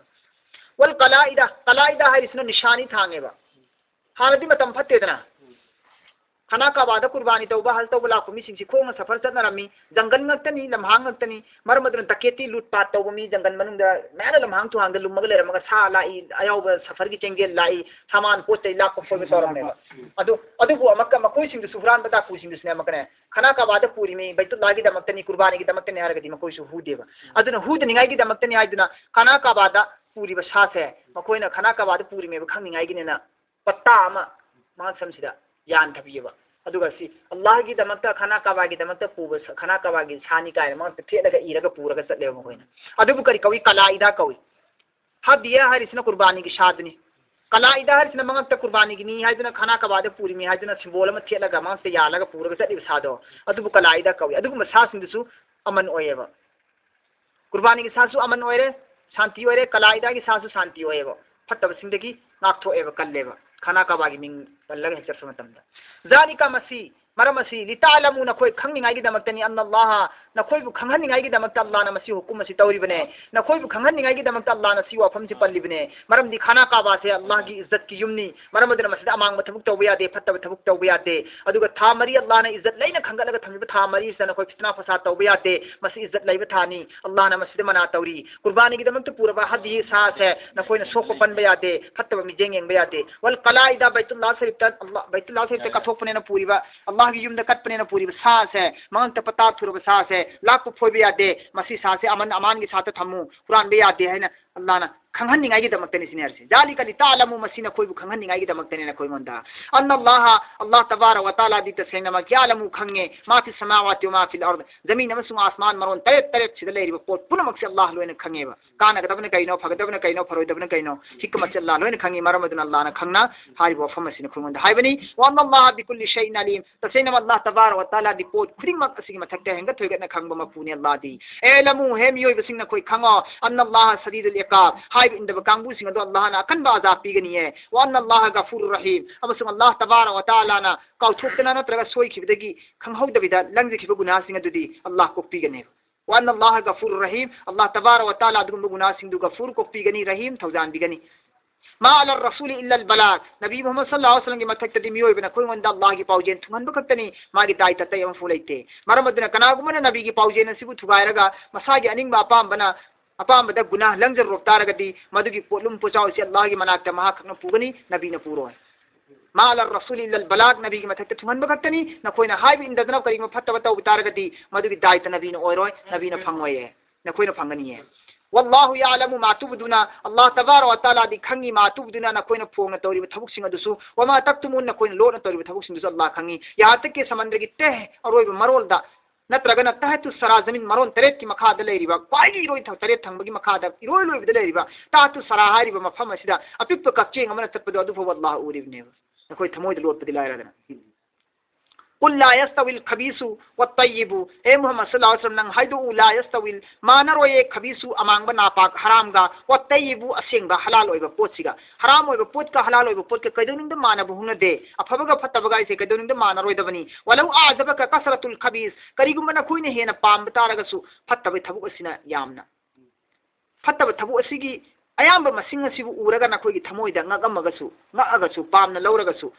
ꯋꯜ ꯀꯂꯥꯏꯗ, ꯀꯂꯥꯏꯗ ꯍꯥꯏꯔꯤꯁꯤꯅ ꯅꯤꯁꯥꯅꯤ ꯊꯥꯡꯉꯦꯕ꯫ ꯍꯥꯟꯅꯗꯤ ꯃꯇꯝ ꯐꯠꯇꯦꯗꯅ꯫ ꯈꯅꯥ ꯀꯥꯕꯥꯗ ꯀꯨꯔꯕꯥꯅꯤ ꯇꯧꯕ, ꯍꯖ ꯇꯧꯕ ꯂꯥꯛꯄ ꯃꯤꯁꯤꯡꯁꯤ ꯈꯣꯡꯅ ꯁꯐꯔ ꯆꯠꯅꯔꯝꯃꯤ꯫ ꯖꯪꯒꯜ ꯉꯛꯇꯅꯤ, ꯂꯝꯍꯥꯡ ꯉꯛꯇꯅꯤ꯫ ꯃꯔꯝ ꯑꯗꯨꯅ ꯗꯀꯦꯇꯤ, ꯂꯨꯠ ꯄꯥꯠ ꯇꯧꯕ ꯃꯤ ꯖꯪꯒꯜ ꯃꯅꯨꯡꯗ ꯃꯌꯥꯝꯅ ꯂꯝꯍꯥꯡ ꯇꯨꯍꯥꯡꯗ ꯂꯨꯝꯃꯒ ꯂꯩꯔꯝꯃꯒ ꯁꯥ ꯂꯥꯛꯏ, ꯑꯌꯥꯎꯕ ꯁꯐꯔꯒꯤ ꯆꯦꯡꯒꯦꯜ ꯂꯥꯛꯏ, ꯁꯥꯃꯥꯟ ꯄꯣꯠ ꯆꯩ ꯂꯥꯛꯄ ꯈꯣꯠꯄ ꯇꯧꯔꯝꯃꯦꯕ꯫ ꯑꯗꯨ, ꯑꯗꯨꯕꯨ ꯑꯃꯨꯛꯀ ꯃꯈꯣꯏꯁꯤꯡꯗꯨꯁꯨ, ꯍꯨꯔꯥꯟꯕ ꯗꯥꯀꯨꯁꯤꯡꯗꯨꯁꯨꯅꯦ ꯑꯃꯨꯛꯀꯅꯦ, ꯈꯅꯥ ꯀꯥꯕꯥꯗ ꯄꯨꯔꯤꯃꯤ, ꯕꯩꯇꯨꯜꯂꯥꯒꯤꯗꯃꯛꯇꯅꯤ, ꯀꯨꯔꯕꯥꯅꯤꯒꯤꯗꯃꯛꯇꯅꯤ ꯍꯥꯏꯔꯒꯗꯤ ꯃꯈꯣꯏꯁꯨ ꯍꯨꯗꯦꯕ꯫ ꯑꯗꯨꯅ ꯍꯨꯗꯅꯤꯡꯉꯥꯏꯒꯤꯗꯃꯛꯇꯅꯤ ꯍꯥꯏꯗꯨꯅ ꯈꯅꯥ ꯀꯥꯕꯥꯗ ꯄꯨꯔꯤꯕ ꯁꯥꯁꯦ, ꯃꯈꯣꯏꯅ ꯈꯅꯥ ꯀꯥꯕꯥꯗ ꯄꯨꯔꯤꯃꯦꯕ ꯈꯪꯅꯤꯡꯉꯥꯏꯒꯤꯅꯦꯅ ꯄꯠꯇꯥ ꯑꯃ ꯃꯉꯛꯁꯝꯁꯤꯗ ꯌꯥꯟꯊꯕꯤꯑꯕ꯫ ꯑꯗꯨꯒ ꯁꯤ ꯑꯜꯂꯥꯍꯒꯤꯗꯃꯛꯇ, ꯈꯥꯅꯥ ꯀꯥꯕꯥꯒꯤꯗꯃꯛꯇ ꯄꯨꯕ ꯁ-, ꯈꯥꯅꯥ ꯀꯥꯕꯥꯒꯤ ꯁꯥꯅꯤ ꯀꯥꯏꯅ ꯃꯉꯛꯇ ꯊꯦꯠꯂꯒ ꯏꯔꯒ ꯄꯨꯔꯒ ꯆꯠꯂꯦꯕ ꯃꯈꯣꯏꯅ꯫ ꯑꯗꯨꯕꯨ ꯀꯔꯤ ꯀꯧꯏ? ꯀꯂꯥꯏꯗꯥ ꯀꯧꯏ꯫ ꯍꯗꯤꯌꯥ ꯍꯥꯏꯔꯤꯁꯤꯅ ꯀꯨꯔꯕꯥꯅꯤꯒꯤ ꯁꯥꯗꯨꯅꯤ꯫ ꯀꯂꯥꯏꯗꯥ ꯍꯥꯏꯔꯤꯁꯤꯅ ꯃꯉꯛꯇ ꯀꯨꯔꯕꯥꯅꯤꯒꯤꯅꯤ ꯍꯥꯏꯗꯨꯅ, ꯈꯥꯅꯥ ꯀꯥꯕꯥꯗ ꯄꯨꯔꯤꯃꯤ ꯍꯥꯏꯗꯨꯅ symbol ꯑꯃ ꯊꯦꯠꯂꯒ ꯃꯉꯛꯇ ꯌꯥꯜꯂꯒ ꯄꯨꯔꯒ ꯆꯠꯂꯤꯕ ꯁꯥꯗꯣ, ꯑꯗꯨꯕꯨ ꯀꯂꯥꯏꯗꯥ ꯀꯧꯏ꯫ ꯑꯗꯨꯒꯨꯝꯕ ꯁꯥꯁꯤꯡꯗꯨꯁꯨ ꯑꯃꯟ ꯑꯣꯏꯌꯦꯕ꯫ ꯀꯨꯔꯕꯥꯅꯤꯒꯤ ꯁꯥꯁꯨ ꯑꯃꯟ ꯑꯣꯏꯔꯦ, ꯁꯥꯟꯇꯤ ꯑꯣꯏꯔꯦ, ꯀꯂꯥꯏꯗꯥꯒꯤ ꯁꯥꯁꯨ ꯁꯥꯟꯇꯤ ꯑꯣꯏꯌꯦꯕ, ꯐꯠꯇꯕꯁꯤꯡꯗꯒꯤ ꯉꯥꯛꯊꯣꯛꯑꯦꯕ, ꯀꯜꯂꯦꯕ, ꯈꯥꯅꯥ ꯀꯥꯕꯥꯒꯤ ꯃꯤꯡ ꯄꯜꯂꯒ ꯍꯦꯛ ꯆꯠꯄ ꯃꯇꯝꯗ꯫ ذلك, ꯃꯁꯤ, ꯃꯔꯝ ꯑꯁꯤ, لتعلموا, ꯅꯈꯣꯏ ꯈꯪꯅꯤꯡꯉꯥꯏꯒꯤꯗꯃꯛꯇꯅꯤ, أن الله, ꯅꯈꯣꯏꯕꯨ ꯈꯪꯍꯟꯅꯤꯡꯉꯥꯏꯒꯤꯗꯃꯛꯇ ꯑꯜꯂꯥꯍꯅ ꯃꯁꯤ ꯍꯨꯀꯨꯝ ꯑꯁꯤ ꯇꯧꯔꯤꯕꯅꯦ, ꯅꯈꯣꯏꯕꯨ ꯈꯪꯍꯟꯅꯤꯡꯉꯥꯏꯒꯤꯗꯃꯛꯇ ꯑꯜꯂꯥꯍꯅ ꯁꯤ ꯋꯥꯐꯝꯁꯤ ꯄꯜꯂꯤꯕꯅꯦ꯫ ꯃꯔꯝꯗꯤ ꯈꯥꯅꯥ ꯀꯥꯕꯥꯁꯦ ꯑꯜꯂꯥꯍꯒꯤ ꯏꯖꯠꯀꯤ ꯌꯨꯝꯅꯤ, ꯃꯔꯝ ꯑꯗꯨꯅ ꯃꯁꯤꯗ ꯑꯃꯥꯡꯕ ꯊꯕꯛ ꯇꯧꯕ ꯌꯥꯗꯦ, ꯐꯠꯇꯕ ꯊꯕꯛ ꯇꯧꯕ ꯌꯥꯗꯦ꯫ ꯑꯗꯨꯒ ꯊꯥ ꯃꯔꯤ ꯑꯜꯂꯥꯍꯅ ꯏꯖꯠ ꯂꯩꯅ ꯈꯟꯒꯠꯂꯒ ꯊꯝꯃꯤꯕ ꯊꯥ ꯃꯔꯤꯁꯤꯗ ꯅꯈꯣꯏ ꯐꯤꯇꯅꯥ ꯐꯁꯥꯗ ꯇꯧꯕ ꯌꯥꯗꯦ, ꯃꯁꯤ ꯏꯖꯠ ꯂꯩꯕ ꯊꯥꯅꯤ, ꯑꯜꯂꯥꯍꯅ ꯃꯁꯤꯗ ꯃꯅꯥ ꯇꯧꯔꯤ꯫ ꯀꯨꯔꯕꯥꯅꯤꯒꯤꯗꯃꯛꯇ ꯄꯨꯔꯕ ꯍꯗꯤ ꯁꯥꯁꯦ ꯅꯈꯣꯏꯅ ꯁꯣꯛꯄ ꯄꯟꯕ ꯌꯥꯗꯦ, ꯐꯠꯇꯕ ꯃꯤꯠꯌꯦꯡ ꯌꯦꯡꯕ ꯌꯥꯗꯦ꯫ ꯋꯜ ꯀꯂꯥꯏꯗꯥ, ꯕꯩꯇꯨꯜꯂꯥꯍ ꯁꯔꯤꯐꯇ, ꯑꯜꯂꯥꯍ, ꯕꯩꯇꯨꯜꯂꯥꯍ ꯁꯔꯤꯐꯇ ꯀꯠꯊꯣꯛꯄꯅꯦꯅ ꯄꯨꯔꯤꯕ, ꯑꯜꯂꯥꯍꯒꯤ ꯌꯨꯝꯗ ꯀꯠꯄꯅꯦꯅ ꯄꯨꯔꯤꯕ ꯁꯥꯁꯦ, ꯃꯉꯛꯇ ꯄꯇꯥ ꯊꯨꯔꯕ ꯁꯥꯁꯦ ꯂꯥꯛꯄ ꯐꯣꯏꯕ ꯌꯥꯗꯦ, ꯃꯁꯤ ꯁꯥꯁꯦ ꯑꯃꯟ ꯑꯃꯥꯟꯒꯤ ꯁꯥꯠꯇ ꯊꯝꯃꯨ, ꯍꯨꯔꯥꯟꯕ ꯌꯥꯗꯦ ꯍꯥꯏꯅ ꯑꯜꯂꯥꯍꯅ ꯈꯪꯍꯟꯅꯤꯡꯉꯥꯏꯒꯤꯗꯃꯛꯇꯅꯤ ꯁꯤꯅꯤ ꯍꯥꯏꯔꯤꯁꯦ꯫ ذلك لتعلموا, ꯃꯁꯤ ꯅꯈꯣꯏꯕꯨ ꯈꯪꯍꯟꯅꯤꯡꯉꯥꯏꯒꯤꯗꯃꯛꯇꯅꯦ ꯅꯈꯣꯏꯉꯣꯟꯗ꯫ أن الله, ꯑꯜꯂꯥꯍ ꯇꯕꯥꯔꯛ ꯋ ꯇꯥꯂꯥꯗꯤ ꯇꯁꯦꯡꯅꯃꯛ يعلم, ꯈꯪꯉꯦ, ما في السماوات وما في الأرض, ꯖꯃꯤꯟ ꯑꯃꯁꯨꯡ ꯑꯥꯁꯃꯥꯟ ꯃꯔꯣꯟ ꯇꯔꯦꯠ ꯇꯔꯦꯠ ꯁꯤꯗ ꯂꯩꯔꯤꯕ ꯄꯣꯠ ꯄꯨꯝꯅꯃꯛꯁꯦ ꯑꯜꯂꯥꯍ ꯂꯣꯏꯅ ꯈꯪꯉꯦꯕ꯫ ꯀꯥꯟꯅꯒꯗꯕꯅ ꯀꯩꯅꯣ, ꯐꯒꯗꯕꯅ ꯀꯩꯅꯣ, ꯐꯔꯣꯏꯗꯕꯅ ꯀꯩꯅꯣ, ꯍꯤꯛꯃꯠꯁꯦ ꯑꯜꯂꯥꯍ ꯂꯣꯏꯅ ꯈꯪꯉꯤ꯫ ꯃꯔꯝ ꯑꯗꯨꯅ ꯑꯜꯂꯥꯍꯅ ꯈꯪꯅ ꯍꯥꯏꯔꯤꯕ ꯋꯥꯐꯝ ꯑꯁꯤ ꯅꯈꯣꯏꯉꯣꯟꯗ ꯍꯥꯏꯕꯅꯤ꯫ وأن الله بكل شيء عليم, ꯇꯁꯦꯡꯅ ꯑꯜꯂꯥꯍ ꯇꯕꯥꯔꯛ ꯋ ꯇꯥꯂꯥꯗꯤ ꯄꯣꯠ ꯈꯨꯗꯤꯡꯃꯛ ꯑꯁꯤꯒꯤ ꯃꯊꯛꯇ ꯍꯦꯟꯒꯠ ꯊꯣꯏꯒꯠꯅ ꯈꯪꯕ ꯃꯄꯨꯅꯤ ꯑꯜꯂꯥꯍꯗꯤ꯫ اعلموا, ꯍꯦ ꯃꯤꯑꯣꯏꯕꯁꯤꯡ ꯅꯈꯣꯏ ꯈꯪꯉꯣ, أن الله شديد العقاب, ꯍꯥꯏꯕ ꯏꯟꯗꯕ ꯀꯥꯡꯕꯨꯁꯤꯡ ꯑꯗꯣ ꯑꯜꯂꯥꯍꯅ ꯑꯀꯟꯕ ꯑꯖꯥꯕ ꯄꯤꯒꯅꯤꯌꯦ꯫ وأن الله غفور رحيم, ꯑꯃꯁꯨꯡ ꯑꯜꯂꯥꯍ ꯇꯕꯥꯔꯛ ꯋ ꯇꯥꯂꯥꯅ ꯀꯥꯎꯊꯣꯛꯇꯅ ꯅꯠꯇ꯭ꯔꯒ ꯁꯣꯏꯈꯤꯕꯗꯒꯤ ꯈꯪꯍꯧꯗꯕꯤꯗ ꯂꯪꯖꯈꯤꯕ ꯒꯨꯅꯥꯍꯁꯤꯡ ꯑꯗꯨꯗꯤ ꯑꯜꯂꯥꯍ ꯀꯣꯛꯄꯤꯒꯅꯦꯕ꯫ وأن الله غفور رحيم, ꯑꯜꯂꯥꯍ ꯇꯕꯥꯔꯛ ꯋ ꯇꯥꯂꯥ ꯑꯗꯨꯒꯨꯝꯕ ꯒꯨꯅꯥꯍꯁꯤꯡꯗꯨ ꯒꯐꯨꯔ, ꯀꯣꯛꯄꯤꯒꯅꯤ, ꯔꯍꯤꯝ, ꯊꯧꯖꯥꯟꯕꯤꯒꯅꯤ꯫ ما على الرسول إلا البلاغ, ꯅꯕꯤ ꯃꯨꯍꯝꯃꯗ ꯁꯜꯂꯜꯂꯥꯍꯨ ꯑꯂꯥꯏꯍꯤ ꯋꯥꯁꯜꯂꯝꯒꯤ ꯃꯊꯛꯇꯗꯤ ꯃꯤꯑꯣꯏꯕꯅ ꯑꯩꯈꯣꯏꯉꯣꯟꯗ ꯑꯜꯂꯥꯍꯒꯤ ꯄꯥꯎꯖꯦꯜ ꯊꯨꯡꯍꯟꯕ ꯈꯛꯇꯅꯤ, ꯃꯥꯒꯤ ꯗꯥꯏꯇ ꯑꯇꯩ ꯑꯃꯐꯥꯎ ꯂꯩꯇꯦ꯫ ꯃꯔꯝ ꯑꯗꯨꯅ ꯀꯅꯥꯒꯨꯝꯕꯅ ꯅꯕꯤꯒꯤ ꯄꯥꯎꯖꯦꯜ ꯑꯁꯤꯕꯨ ꯊꯨꯒꯥꯏꯔꯒ ꯃꯁꯥꯒꯤ ꯑꯅꯤꯡꯕ ꯑꯄꯥꯝꯕꯅ, ꯑꯄꯥꯝꯕꯗ ꯒꯨꯅꯥꯍ ꯂꯪꯖꯔꯨꯔꯛ ꯇꯥꯔꯒꯗꯤ ꯃꯗꯨꯒꯤ ꯄꯣꯠꯂꯨꯝ ꯄꯣꯠꯆꯥꯎ ꯑꯁꯤ ꯑꯜꯂꯥꯍꯒꯤ ꯃꯅꯥꯛꯇ ꯃꯍꯥꯛ ꯈꯛꯅ ꯄꯨꯒꯅꯤ, ꯅꯕꯤꯅ ꯄꯨꯔꯣꯏ꯫ ما على الرسول إلا البلاغ, ꯅꯕꯤꯒꯤ ꯃꯊꯛꯇ ꯊꯨꯡꯍꯟꯕ ꯈꯛꯇꯅꯤ꯫ ꯅꯈꯣꯏꯅ ꯍꯥꯏꯕ ꯏꯟꯗꯗꯅ ꯀꯔꯤꯒꯨꯝꯕ ꯐꯠꯇꯕ ꯇꯧꯕ ꯇꯥꯔꯒꯗꯤ ꯃꯗꯨꯒꯤ ꯗꯥꯏꯇ ꯅꯕꯤꯅ ꯑꯣꯏꯔꯣꯏ, ꯅꯕꯤꯅ ꯐꯪꯉꯣꯏꯌꯦ, ꯅꯈꯣꯏꯅ ꯐꯪꯒꯅꯤꯌꯦ꯫ والله يعلم ما تبدون, ꯑꯜꯂꯥꯍ ꯇꯕꯥꯔꯛ ꯋ ꯇꯥꯂꯥꯗꯤ ꯈꯪꯉꯤ, ما تبدون, ꯅꯈꯣꯏꯅ ꯐꯣꯡꯅ ꯇꯧꯔꯤꯕ ꯊꯕꯛꯁꯤꯡ ꯑꯗꯨꯁꯨ, وما تكتمون, ꯅꯈꯣꯏꯅ ꯂꯣꯠꯅ ꯇꯧꯔꯤꯕ ꯊꯕꯛꯁꯤꯡꯗꯨꯁꯨ ꯑꯜꯂꯥꯍ ꯈꯪꯉꯤ꯫ यहाँ तक कि ꯁꯃꯟꯗ꯭ꯔꯒꯤ ꯇꯦ ꯑꯔꯣꯏꯕ ꯃꯔꯣꯜꯗ, ꯅꯠꯇ꯭ꯔꯒꯅ ꯇꯍꯇꯨ ꯁꯔꯥ, ꯖꯃꯤꯟ ꯃꯔꯣꯟ ꯇꯔꯦꯠꯀꯤ ꯃꯈꯥꯗ ꯂꯩꯔꯤꯕ, ꯈ꯭ꯋꯥꯏꯒꯤ ꯏꯔꯣꯏ ꯊ-, ꯇꯔꯦꯠ ꯊꯪꯕꯒꯤ ꯃꯈꯥꯗ ꯏꯔꯣꯏ ꯂꯣꯏꯕꯗ ꯂꯩꯔꯤꯕ ꯇꯍꯇꯨ ꯁꯔꯥ ꯍꯥꯏꯔꯤꯕ ꯃꯐꯝ ꯑꯁꯤꯗ ꯑꯄꯤꯛꯄ ꯀꯛꯆꯦꯡ ꯑꯃꯅ ꯆꯠꯄꯗꯣ ꯑꯗꯨꯐꯥꯎꯕ ꯑꯜꯂꯥꯍ ꯎꯔꯤꯕꯅꯦꯕ, ꯅꯈꯣꯏ ꯊꯃꯣꯏꯗ ꯂꯣꯠꯄꯗꯤ ꯂꯥꯏꯔꯗꯅ꯫ قل لا يستوي الخبيث والطيب, ꯍꯦ ꯃꯨꯍꯝꯃꯗ ꯁꯜꯂꯜꯂꯥꯍꯨ ꯑꯂꯥꯏꯍꯤ ꯋꯁꯜꯂꯝ, ꯅꯪ ꯍꯥꯏꯗꯣꯛꯎ, لا يستوي, ꯃꯥꯟꯅꯔꯣꯏꯌꯦ, الخبيث, ꯑꯃꯥꯡꯕ ꯅꯥꯄꯥꯛ ꯍꯔꯥꯝꯒ, والطيب, ꯑꯁꯦꯡꯕ ꯍꯂꯥꯜ ꯑꯣꯏꯕ ꯄꯣꯠꯁꯤꯒ꯫ ꯍꯔꯥꯝ ꯑꯣꯏꯕ ꯄꯣꯠꯀ ꯍꯂꯥꯜ ꯑꯣꯏꯕ ꯄꯣꯠꯀ ꯀꯩꯗꯧꯅꯨꯡꯗ ꯃꯥꯟꯅꯕ ꯍꯧꯅꯗꯦ꯫ ꯑꯐꯕꯒ ꯐꯠꯇꯕꯒ ꯍꯥꯏꯁꯦ ꯀꯩꯗꯧꯅꯨꯡꯗ ꯃꯥꯟꯅꯔꯣꯏꯗꯕꯅꯤ꯫ ولو أعجبك كثرة الخبيث, ꯀꯔꯤꯒꯨꯝꯕ ꯅꯈꯣꯏꯅ ꯍꯦꯟꯅ ꯄꯥꯝꯕ ꯇꯥꯔꯒꯁꯨ ꯐꯠꯇꯕ ꯊꯕꯛ ꯑꯁꯤꯅ ꯌꯥꯝꯅ, ꯐꯠꯇꯕ ꯊꯕꯛ ꯑꯁꯤꯒꯤ ꯑꯌꯥꯝꯕ ꯃꯁꯤꯡ ꯑꯁꯤꯕꯨ ꯎꯔꯒ ꯅꯈꯣꯏꯒꯤ ꯊꯃꯣꯏꯗ ꯉꯛꯑꯝꯃꯒꯁꯨ, ꯉꯛꯑꯒꯁꯨ, ꯄꯥꯝꯅ ꯂꯧꯔꯒꯁꯨ,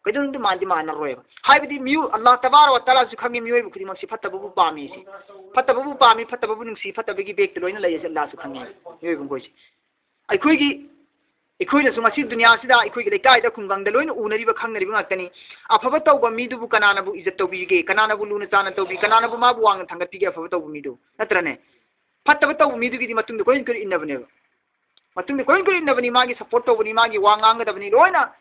ꯀꯩꯗꯧꯅꯨꯡꯗ ꯃꯥꯟꯗꯤ ꯃꯥꯟꯅꯔꯣꯏꯕ꯫ ꯍꯥꯏꯕꯗꯤ ꯃꯤꯑꯣ-, ꯑꯜꯂꯥꯍ ꯇꯕꯥꯔꯛ ꯋ ꯇꯥꯂꯥꯁꯨ ꯈꯪꯉꯤ ꯃꯤꯑꯣꯏꯕ ꯈꯨꯗꯤꯡꯃꯛꯁꯤ ꯐꯠꯇꯕꯕꯨ ꯄꯥꯝꯃꯤ ꯁꯤ꯫ ꯐꯠꯇꯕꯕꯨ ꯄꯥꯝꯃꯤ, ꯐꯠꯇꯕꯕꯨ ꯅꯨꯡꯁꯤ, ꯐꯠꯇꯕꯒꯤ ꯕꯦꯒꯇ ꯂꯣꯏꯅ ꯂꯩ ꯍꯥꯏꯁꯦ ꯑꯜꯂꯥꯍꯁꯨ ꯈꯪꯉꯤ ꯃꯤꯑꯣꯏꯕ ꯃꯈꯣꯏꯁꯦ꯫ ꯑꯩꯈꯣꯏꯒꯤ, ꯑꯩꯈꯣꯏꯅꯁꯨ ꯉꯁꯤ ꯗꯨꯅꯤꯌꯥꯁꯤꯗ ꯑꯩꯈꯣꯏꯒꯤ ꯂꯩꯀꯥꯏꯗ ꯈꯨꯡꯒꯪꯗ ꯂꯣꯏꯅ ꯎꯅꯔꯤꯕ ꯈꯪꯅꯔꯤꯕ ꯉꯥꯛꯇꯅꯤ꯫ ꯑꯐꯕ ꯇꯧꯕ ꯃꯤꯗꯨꯕꯨ ꯀꯅꯥꯅꯕꯨ ꯏꯖꯠ ꯇꯧꯕꯤꯒꯦ? ꯀꯅꯥꯅꯕꯨ ꯂꯨꯅ ꯆꯥꯟꯅ ꯇꯧꯕꯤ? ꯀꯅꯥꯅꯕꯨ ꯃꯥꯕꯨ ꯋꯥꯡꯅ ꯊꯥꯡꯒꯠꯄꯤꯒꯦ ꯑꯐꯕ ꯇꯧꯕ ꯃꯤꯗꯨ? ꯅꯠꯇ꯭ꯔꯅꯦ? ꯐꯠꯇꯕ ꯇꯧꯕ ꯃꯤꯗꯨꯒꯤꯗꯤ ꯃꯇꯨꯡꯗ ꯀꯣꯏꯔꯤꯟ ꯀꯣꯏꯔꯤꯟ ꯏꯟꯅꯕꯅꯦꯕ꯫ ꯃꯇꯨꯡꯗ ꯀꯣꯏꯔꯤꯟ ꯀꯣꯏꯔꯤꯟ ꯏꯟꯅꯕꯅꯤ, ꯃꯥꯒꯤ support ꯇꯧꯕꯅꯤ, ꯃꯥꯒꯤ ꯋꯥ ꯉꯥꯡꯒꯗꯕꯅꯤ ꯂꯣꯏꯅ꯫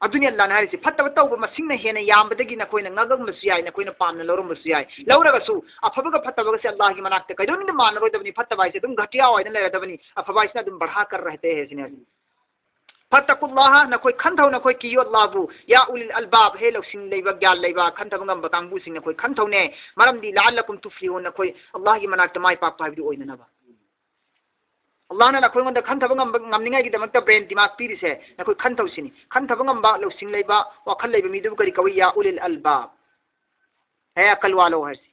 ꯑꯗꯨꯅꯤ ꯑꯜꯂꯥꯍꯅ ꯍꯥꯏꯔꯤꯁꯤ, ꯐꯠꯇꯕ ꯇꯧꯕ ꯃꯁꯤꯡꯅ ꯍꯦꯟꯅ ꯌꯥꯝꯕꯗꯒꯤ ꯅꯈꯣꯏꯅ ꯉꯛꯑꯝꯕꯁꯨ ꯌꯥꯏ, ꯅꯈꯣꯏꯅ ꯄꯥꯝꯅ ꯂꯧꯔꯝꯕꯁꯨ ꯌꯥꯏ꯫ ꯂꯧꯔꯒꯁꯨ ꯑꯐꯕꯒ ꯐꯠꯇꯕꯒꯁꯦ ꯑꯜꯂꯥꯍꯒꯤ ꯃꯅꯥꯛꯇ ꯀꯩꯗꯧꯅꯨꯡꯗ ꯃꯥꯟꯅꯔꯣꯏꯗꯕꯅꯤ꯫ ꯐꯠꯇꯕ ꯍꯥꯏꯁꯦ ꯑꯗꯨꯝ ꯘꯇꯤꯌꯥ ꯑꯣꯏꯅ ꯂꯩꯔꯗꯕꯅꯤ, ꯑꯐꯕ ꯍꯥꯏꯁꯤꯅ ꯑꯗꯨꯝ ꯕꯔꯍꯥ ꯀꯔ ꯔꯍꯇꯦ ꯍꯥꯏ ꯁꯤꯅꯦ꯫ فاتقوا الله, ꯅꯈꯣꯏ ꯈꯟꯊꯧ, ꯅꯈꯣꯏ ꯀꯤꯌꯨ ꯑꯜꯂꯥꯍꯕꯨ꯫ يا أولي الألباب, ꯍꯦ ꯂꯧꯁꯤꯡ ꯂꯩꯕ, ꯒ꯭ꯌꯥꯟ ꯂꯩꯕ, ꯈꯟꯊꯕ ꯉꯝꯕ ꯀꯥꯡꯕꯨꯁꯤꯡ ꯅꯈꯣꯏ ꯈꯟꯊꯧꯅꯦ꯫ ꯃꯔꯝꯗꯤ لعلكم تفلحون, ꯅꯈꯣꯏ ꯑꯜꯂꯥꯍꯒꯤ ꯃꯅꯥꯛꯇ ꯃꯥꯏ ꯄꯥꯛꯄ ꯍꯥꯏꯕꯗꯨ ꯑꯣꯏꯅꯅꯕ꯫ ꯑꯜꯂꯥꯍꯅ ꯅꯈꯣꯏꯉꯣꯟꯗ ꯈꯟꯊꯕ ꯉꯝꯕ, ꯉꯝꯅꯤꯡꯉꯥꯏꯒꯤꯗꯃꯛꯇ brain, ꯗꯤꯃꯥꯒ ꯄꯤꯔꯤꯁꯦ, ꯅꯈꯣꯏ ꯈꯟꯊꯧꯁꯤꯅꯤ꯫ ꯈꯟꯊꯕ ꯉꯝꯕ, ꯂꯧꯁꯤꯡ ꯂꯩꯕ, ꯋꯥꯈꯜ ꯂꯩꯕ ꯃꯤꯗꯨꯕꯨ ꯀꯔꯤ ꯀꯧꯏ? يا أولي الألباب, ꯍꯦ ꯑꯀꯜ ꯋꯥꯂꯣ ꯍꯥꯏꯁꯤ꯫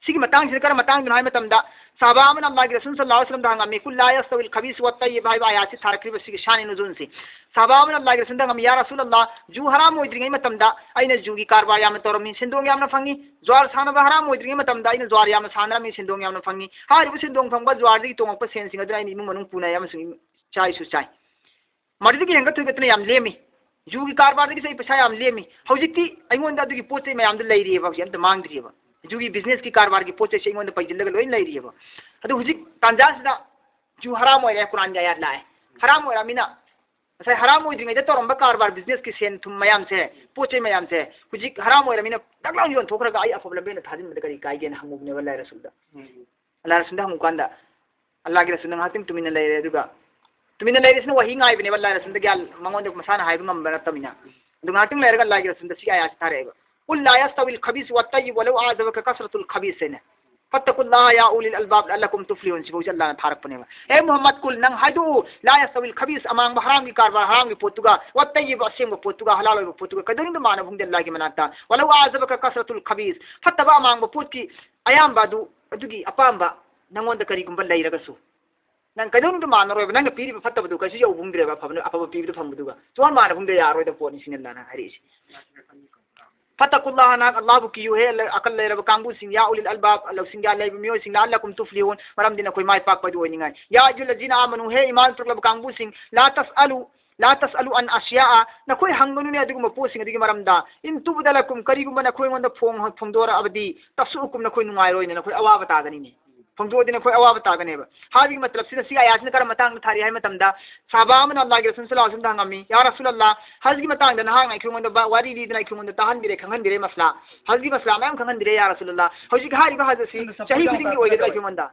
ꯁꯤꯒꯤ ꯃꯇꯥꯡꯁꯤꯗ ꯀꯔꯝꯕ ꯃꯇꯥꯡꯗꯅꯣ ꯍꯥꯏꯕ ꯃꯇꯝꯗ, ꯁꯍꯥꯕꯥ ꯑꯃꯅ ꯑꯜꯂꯥꯍꯒꯤ ꯔꯁꯨꯜ ꯁꯜꯂꯜꯂꯥꯍꯨ ꯑꯂꯥꯏꯍꯤ ꯋꯁꯜꯂꯝꯗ ꯍꯪꯉꯝꯃꯤ, قل لا يستوي الخبيث والطيب ꯍꯥꯏꯕ ꯑꯥꯌꯥꯠꯁꯤ ꯊꯥꯔꯛꯈ꯭ꯔꯤꯕ ꯁꯤꯒꯤ ꯁꯥꯟ ꯅꯨꯖꯨꯜꯁꯤ꯫ ꯁꯍꯥꯕꯥ ꯑꯃꯅ ꯑꯜꯂꯥꯍꯒꯤ ꯔꯁꯨꯜꯗ ꯍꯪꯉꯝꯃꯤ, ꯌꯥ ꯔꯁꯨꯜ ꯑꯜꯂꯥꯍ, ꯖꯨ ꯍꯔꯥꯝ ꯑꯣꯏꯗ꯭ꯔꯤꯉꯩ ꯃꯇꯝꯗ ꯑꯩꯅ ꯖꯨꯒꯤ ꯀꯔꯕꯥꯔ ꯌꯥꯝꯅ ꯇꯧꯔꯝꯃꯤ, ꯁꯦꯟꯗꯣꯡ ꯌꯥꯝꯅ ꯐꯪꯉꯤ꯫ ꯖꯨꯋꯥꯔ ꯁꯥꯟꯅꯕ ꯍꯔꯥꯝ ꯑꯣꯏꯗ꯭ꯔꯤꯉꯩ ꯃꯇꯝꯗ ꯑꯩꯅ ꯖꯨꯋꯥꯔ ꯌꯥꯝꯅ ꯁꯥꯟꯅꯔꯝꯃꯤ, ꯁꯦꯟꯗꯣꯡ ꯌꯥꯝꯅ ꯐꯪꯉꯤ꯫ ꯍꯥꯏꯔꯤꯕ ꯁꯦꯟꯗꯣꯡ ꯐꯪꯕ ꯖꯨꯋꯥꯔꯗꯒꯤ ꯇꯣꯡꯉꯛꯄ ꯁꯦꯟꯁꯤꯡ ꯑꯗꯨꯅ ꯑꯩꯅ ꯏꯃꯨꯡ ꯃꯅꯨꯡ ꯄꯨꯅꯩ ꯑꯃꯁꯨꯡ ꯏꯆꯥ ꯏꯁꯨ ꯆꯥꯏ꯫ ꯃꯗꯨꯗꯒꯤ ꯍꯦꯟꯒꯠ ꯊꯣꯏꯒꯠꯇꯅ ꯌꯥꯝ ꯂꯦꯝꯃꯤ꯫ ꯖꯨꯒꯤ ꯀꯔꯕꯥꯔꯗꯒꯤꯁꯨ ꯑꯩ ꯄꯩꯁꯥ ꯌꯥꯝ ꯂꯦꯝꯃꯤ꯫ ꯍꯧꯖꯤꯛꯇꯤ ꯑꯩꯉꯣꯟꯗ ꯑꯗꯨꯒꯤ ꯄꯣꯠ ꯆꯩ ꯃꯌꯥꯝꯗꯨ ꯂꯩꯔꯤꯑꯕ, ꯍꯧꯖꯤꯛ ꯑꯝꯇ ꯃꯥꯡꯗ꯭ꯔꯤꯑꯕ꯫ ꯖꯨꯒꯤ business ꯀꯤ ꯀꯔꯕꯥꯔꯒꯤ ꯄꯣꯠ ꯆꯩꯁꯦ ꯑꯩꯉꯣꯟꯗ ꯄꯩꯁꯤꯜꯂꯒ ꯂꯣꯏꯅ ꯂꯩꯔꯤꯑꯕ꯫ ꯑꯗꯨ ꯍꯧꯖꯤꯛ ꯇꯥꯟꯖꯥꯁꯤꯗ ꯖꯨ ꯍꯔꯥꯝ ꯑꯣꯏꯔꯦ, ꯀꯨꯔꯥꯟꯒꯤ ꯑꯥꯌꯥꯠ ꯂꯥꯛꯑꯦ꯫ ꯍꯔꯥꯝ ꯑꯣꯏꯔꯃꯤꯅ, ꯉꯁꯥꯏ ꯍꯔꯥꯝ ꯑꯣꯏꯗ꯭ꯔꯤꯉꯩꯗ ꯇꯧꯔꯝꯕ ꯀꯔꯕꯥꯔ, ꯕꯤꯖꯤꯅꯦꯁꯀꯤ ꯁꯦꯟ ꯊꯨꯝ ꯃꯌꯥꯝꯁꯦ, ꯄꯣꯠ ꯆꯩ ꯃꯌꯥꯝꯁꯦ, ꯍꯧꯖꯤꯛ ꯍꯔꯥꯝ ꯑꯣꯏꯔꯃꯤꯅ ꯗꯛ ꯂꯥꯎꯅ ꯌꯣꯟꯊꯣꯛꯈ꯭ꯔꯒ ꯑꯩ ꯑꯐꯕ ꯂꯝꯕꯦꯟꯗ ꯊꯥꯖꯤꯟꯕꯗ ꯀꯔꯤ ꯀꯥꯏꯒꯦꯅ ꯍꯪꯉꯨꯕꯅꯦꯕ ꯑꯜꯂꯥꯍ ꯔꯁꯨꯜꯗ꯫ ꯎꯝ꯫ ꯑꯜꯂꯥꯍ ꯔꯁꯨꯜꯗ ꯍꯪꯉꯨꯀꯥꯟꯗ, ꯑꯜꯂꯥꯍꯒꯤ ꯔꯁꯨꯜꯅ ꯉꯥꯏꯍꯥꯛꯇꯪ ꯇꯨꯃꯤꯟꯅ ꯂꯩꯔꯦ, ꯑꯗꯨꯒ ꯇꯨꯃꯤꯟꯅ ꯂꯩꯔꯤꯁꯤꯅ ꯋꯥꯍꯤ ꯉꯥꯏꯕꯅꯦꯕ꯫ ꯑꯜꯂꯥꯍ ꯔꯁꯨꯜꯗ ꯒ꯭ꯌꯥꯟ ꯃꯉꯣꯟꯗ ꯃꯁꯥꯅ ꯍꯥꯏꯕ ꯉꯝꯕ ꯅꯠꯇꯕꯅꯤꯅ꯫ ꯑꯗꯨ ꯉꯥꯏꯍꯥꯛꯇꯪ ꯂꯩꯔꯒ ꯑꯜꯂꯥꯍꯒꯤ ꯔꯁꯨꯜꯗ ꯁꯤꯒꯤ ꯑꯥꯌꯥꯠꯁꯤ ꯊꯥꯔꯛꯑꯦꯕ, "قل لا يستوي الخبيث والطيب ولو أعجبك كثرة الخبيث" ꯍꯥꯏꯅ꯫ "فاتقوا الله يا أولي الألباب لعلكم تفلحون" ꯁꯤꯐꯧꯁꯦ ꯑꯜꯂꯥꯍꯅ ꯊꯥꯔꯛꯄꯅꯦꯕ꯫ "ꯍꯦ ꯃꯨꯍꯝꯃꯗ, ꯀꯨꯜ, ꯅꯪ ꯍꯥꯏꯗꯣꯛꯎ, لا يستوي الخبيث ꯑꯃꯥꯡꯕ ꯍꯔꯥꯝꯒꯤ ꯀꯔꯕꯥꯔ, ꯍꯔꯥꯝꯒꯤ ꯄꯣꯠꯇꯨꯒ, والطيب ꯑꯁꯦꯡꯕ ꯄꯣꯠꯇꯨꯒ, ꯍꯂꯥꯜ ꯑꯣꯏꯕ ꯄꯣꯠꯇꯨꯒ ꯀꯩꯗꯧꯅꯨꯡꯗ ꯃꯥꯟꯅꯕ ꯐꯪꯗꯦ ꯑꯜꯂꯥꯍꯒꯤ ꯃꯅꯥꯛꯇ꯫ ولو أعجبك كثرة الخبيث ꯐꯠꯇꯕ ꯑꯃꯥꯡꯕ ꯄꯣꯠꯀꯤ ꯑꯌꯥꯝꯕ ꯑꯗꯨ, ꯑꯗꯨꯒꯤ ꯑꯄꯥꯝꯕ ꯅꯪꯉꯣꯟꯗ ꯀꯔꯤꯒꯨꯝꯕ ꯂꯩꯔꯒꯁꯨ, ꯅꯪ ꯀꯩꯗꯧꯅꯨꯡꯗ ꯃꯥꯟꯅꯔꯣꯏꯕ, ꯅꯪꯅ ꯄꯤꯔꯤꯕ ꯐꯠꯇꯕꯗꯨ ꯀꯩꯁꯨ ꯌꯧꯕ ꯐꯪꯗ꯭ꯔꯦꯕ, ꯑꯐꯕ, ꯑꯐꯕ ꯄꯤꯕꯗꯨ ꯐꯪꯕꯗꯨꯒ ꯁꯨꯃꯥꯟ ꯃꯥꯟꯅ ꯐꯪꯗ ꯌꯥꯔꯣꯏꯗꯕ ꯄꯣꯠꯅꯤ ꯁꯤꯅꯤ ꯑꯜꯂꯥꯍꯅ ꯍꯥꯏꯔꯛꯏꯁꯦ꯫ "فاتقوا الله" ꯅꯍꯥꯛ ꯑꯜꯂꯥꯍꯕꯨ ꯀꯤꯌꯨ ꯍꯦ ꯑꯀꯜ ꯂꯩꯔꯕ ꯀꯥꯡꯕꯨꯁꯤꯡ, "يا أولي الألباب" ꯂꯧꯁꯤꯡ ꯒ꯭ꯌꯥꯟ ꯂꯩꯕ ꯃꯤꯑꯣꯏꯁꯤꯡ, "لعلكم تفلحون" ꯃꯔꯝꯗꯤ ꯅꯈꯣꯏ ꯃꯥꯏ ꯄꯥꯛꯄ ꯑꯗꯨ ꯑꯣꯏꯅꯤꯡꯉꯥꯏ꯫ "يا أيها الذين آمنوا" ꯍꯦ ꯏꯃꯥꯟ ꯆꯨꯞꯂꯕ ꯀꯥꯡꯕꯨꯁꯤꯡ, "لا تسألوا" "لا تسألوا عن أشياء" ꯅꯈꯣꯏ ꯍꯪꯒꯅꯨꯅꯦ ꯑꯗꯨꯒꯨꯝꯕ ꯄꯣꯠꯁꯤꯡ ꯑꯗꯨꯒꯤ ꯃꯔꯝꯗ, "إن تبد لكم" ꯀꯔꯤꯒꯨꯝꯕ ꯅꯈꯣꯏꯉꯣꯟꯗ ꯐꯣꯡ-, ꯐꯣꯡꯗꯣꯔꯛꯑꯕꯗꯤ, "تسؤكم" ꯅꯈꯣꯏ ꯅꯨꯡꯉꯥꯏꯔꯣꯏꯅꯦ, ꯅꯈꯣꯏ ꯑꯋꯥꯕ ꯇꯥꯒꯅꯤꯅꯦ꯫ ꯐꯣꯡꯗꯣꯛꯑꯗꯤ ꯅꯈꯣꯏ ꯑꯋꯥꯕ ꯇꯥꯒꯅꯦꯕ꯫ ꯍꯥꯏꯕꯒꯤ ꯃꯇꯂꯕꯁꯤꯅ ꯁꯤ ꯑꯥꯌꯥꯠꯁꯤꯅ ꯀꯔꯝꯕ ꯃꯇꯥꯡꯗ ꯊꯥꯔꯤ ꯍꯥꯏꯕ ꯃꯇꯝꯗ, ꯁꯍꯥꯕꯥ ꯑꯃꯅ ꯑꯜꯂꯥꯍꯒꯤ ꯔꯁꯨꯜ ꯁꯜꯂꯜꯂꯥꯍꯨ ꯑꯂꯥꯏꯍꯤ ꯋꯥꯁꯜꯂꯝꯗ ꯍꯪꯉꯝꯃꯤ, "ꯌꯥ ꯔꯁꯨꯜ ꯑꯜꯂꯥꯍ, ꯍꯖꯒꯤ ꯃꯇꯥꯡꯗ ꯅꯍꯥꯛꯅ ꯑꯩꯈꯣꯏꯉꯣꯟꯗ ꯕ-, ꯋꯥꯔꯤ ꯂꯤꯗꯅ ꯑꯩꯈꯣꯏꯉꯣꯟꯗ ꯇꯥꯍꯟꯕꯤꯔꯦ, ꯈꯪꯍꯟꯕꯤꯔꯦ, ꯃꯁꯂꯥ, ꯍꯖꯒꯤ ꯃꯁꯂꯥ ꯃꯌꯥꯝ ꯈꯪꯍꯟꯕꯤꯔꯦ, ꯌꯥ ꯔꯁꯨꯜ ꯑꯜꯂꯥꯍ꯫ ꯍꯧꯖꯤꯛ ꯍꯥꯏꯔꯤꯕ ꯍꯖ ꯑꯁꯤ ꯆꯍꯤ ꯈꯨꯗꯤꯡꯒꯤ ꯑꯣꯏꯒꯗ꯭ꯔꯥ ꯑꯩꯈꯣꯏꯉꯣꯟꯗ?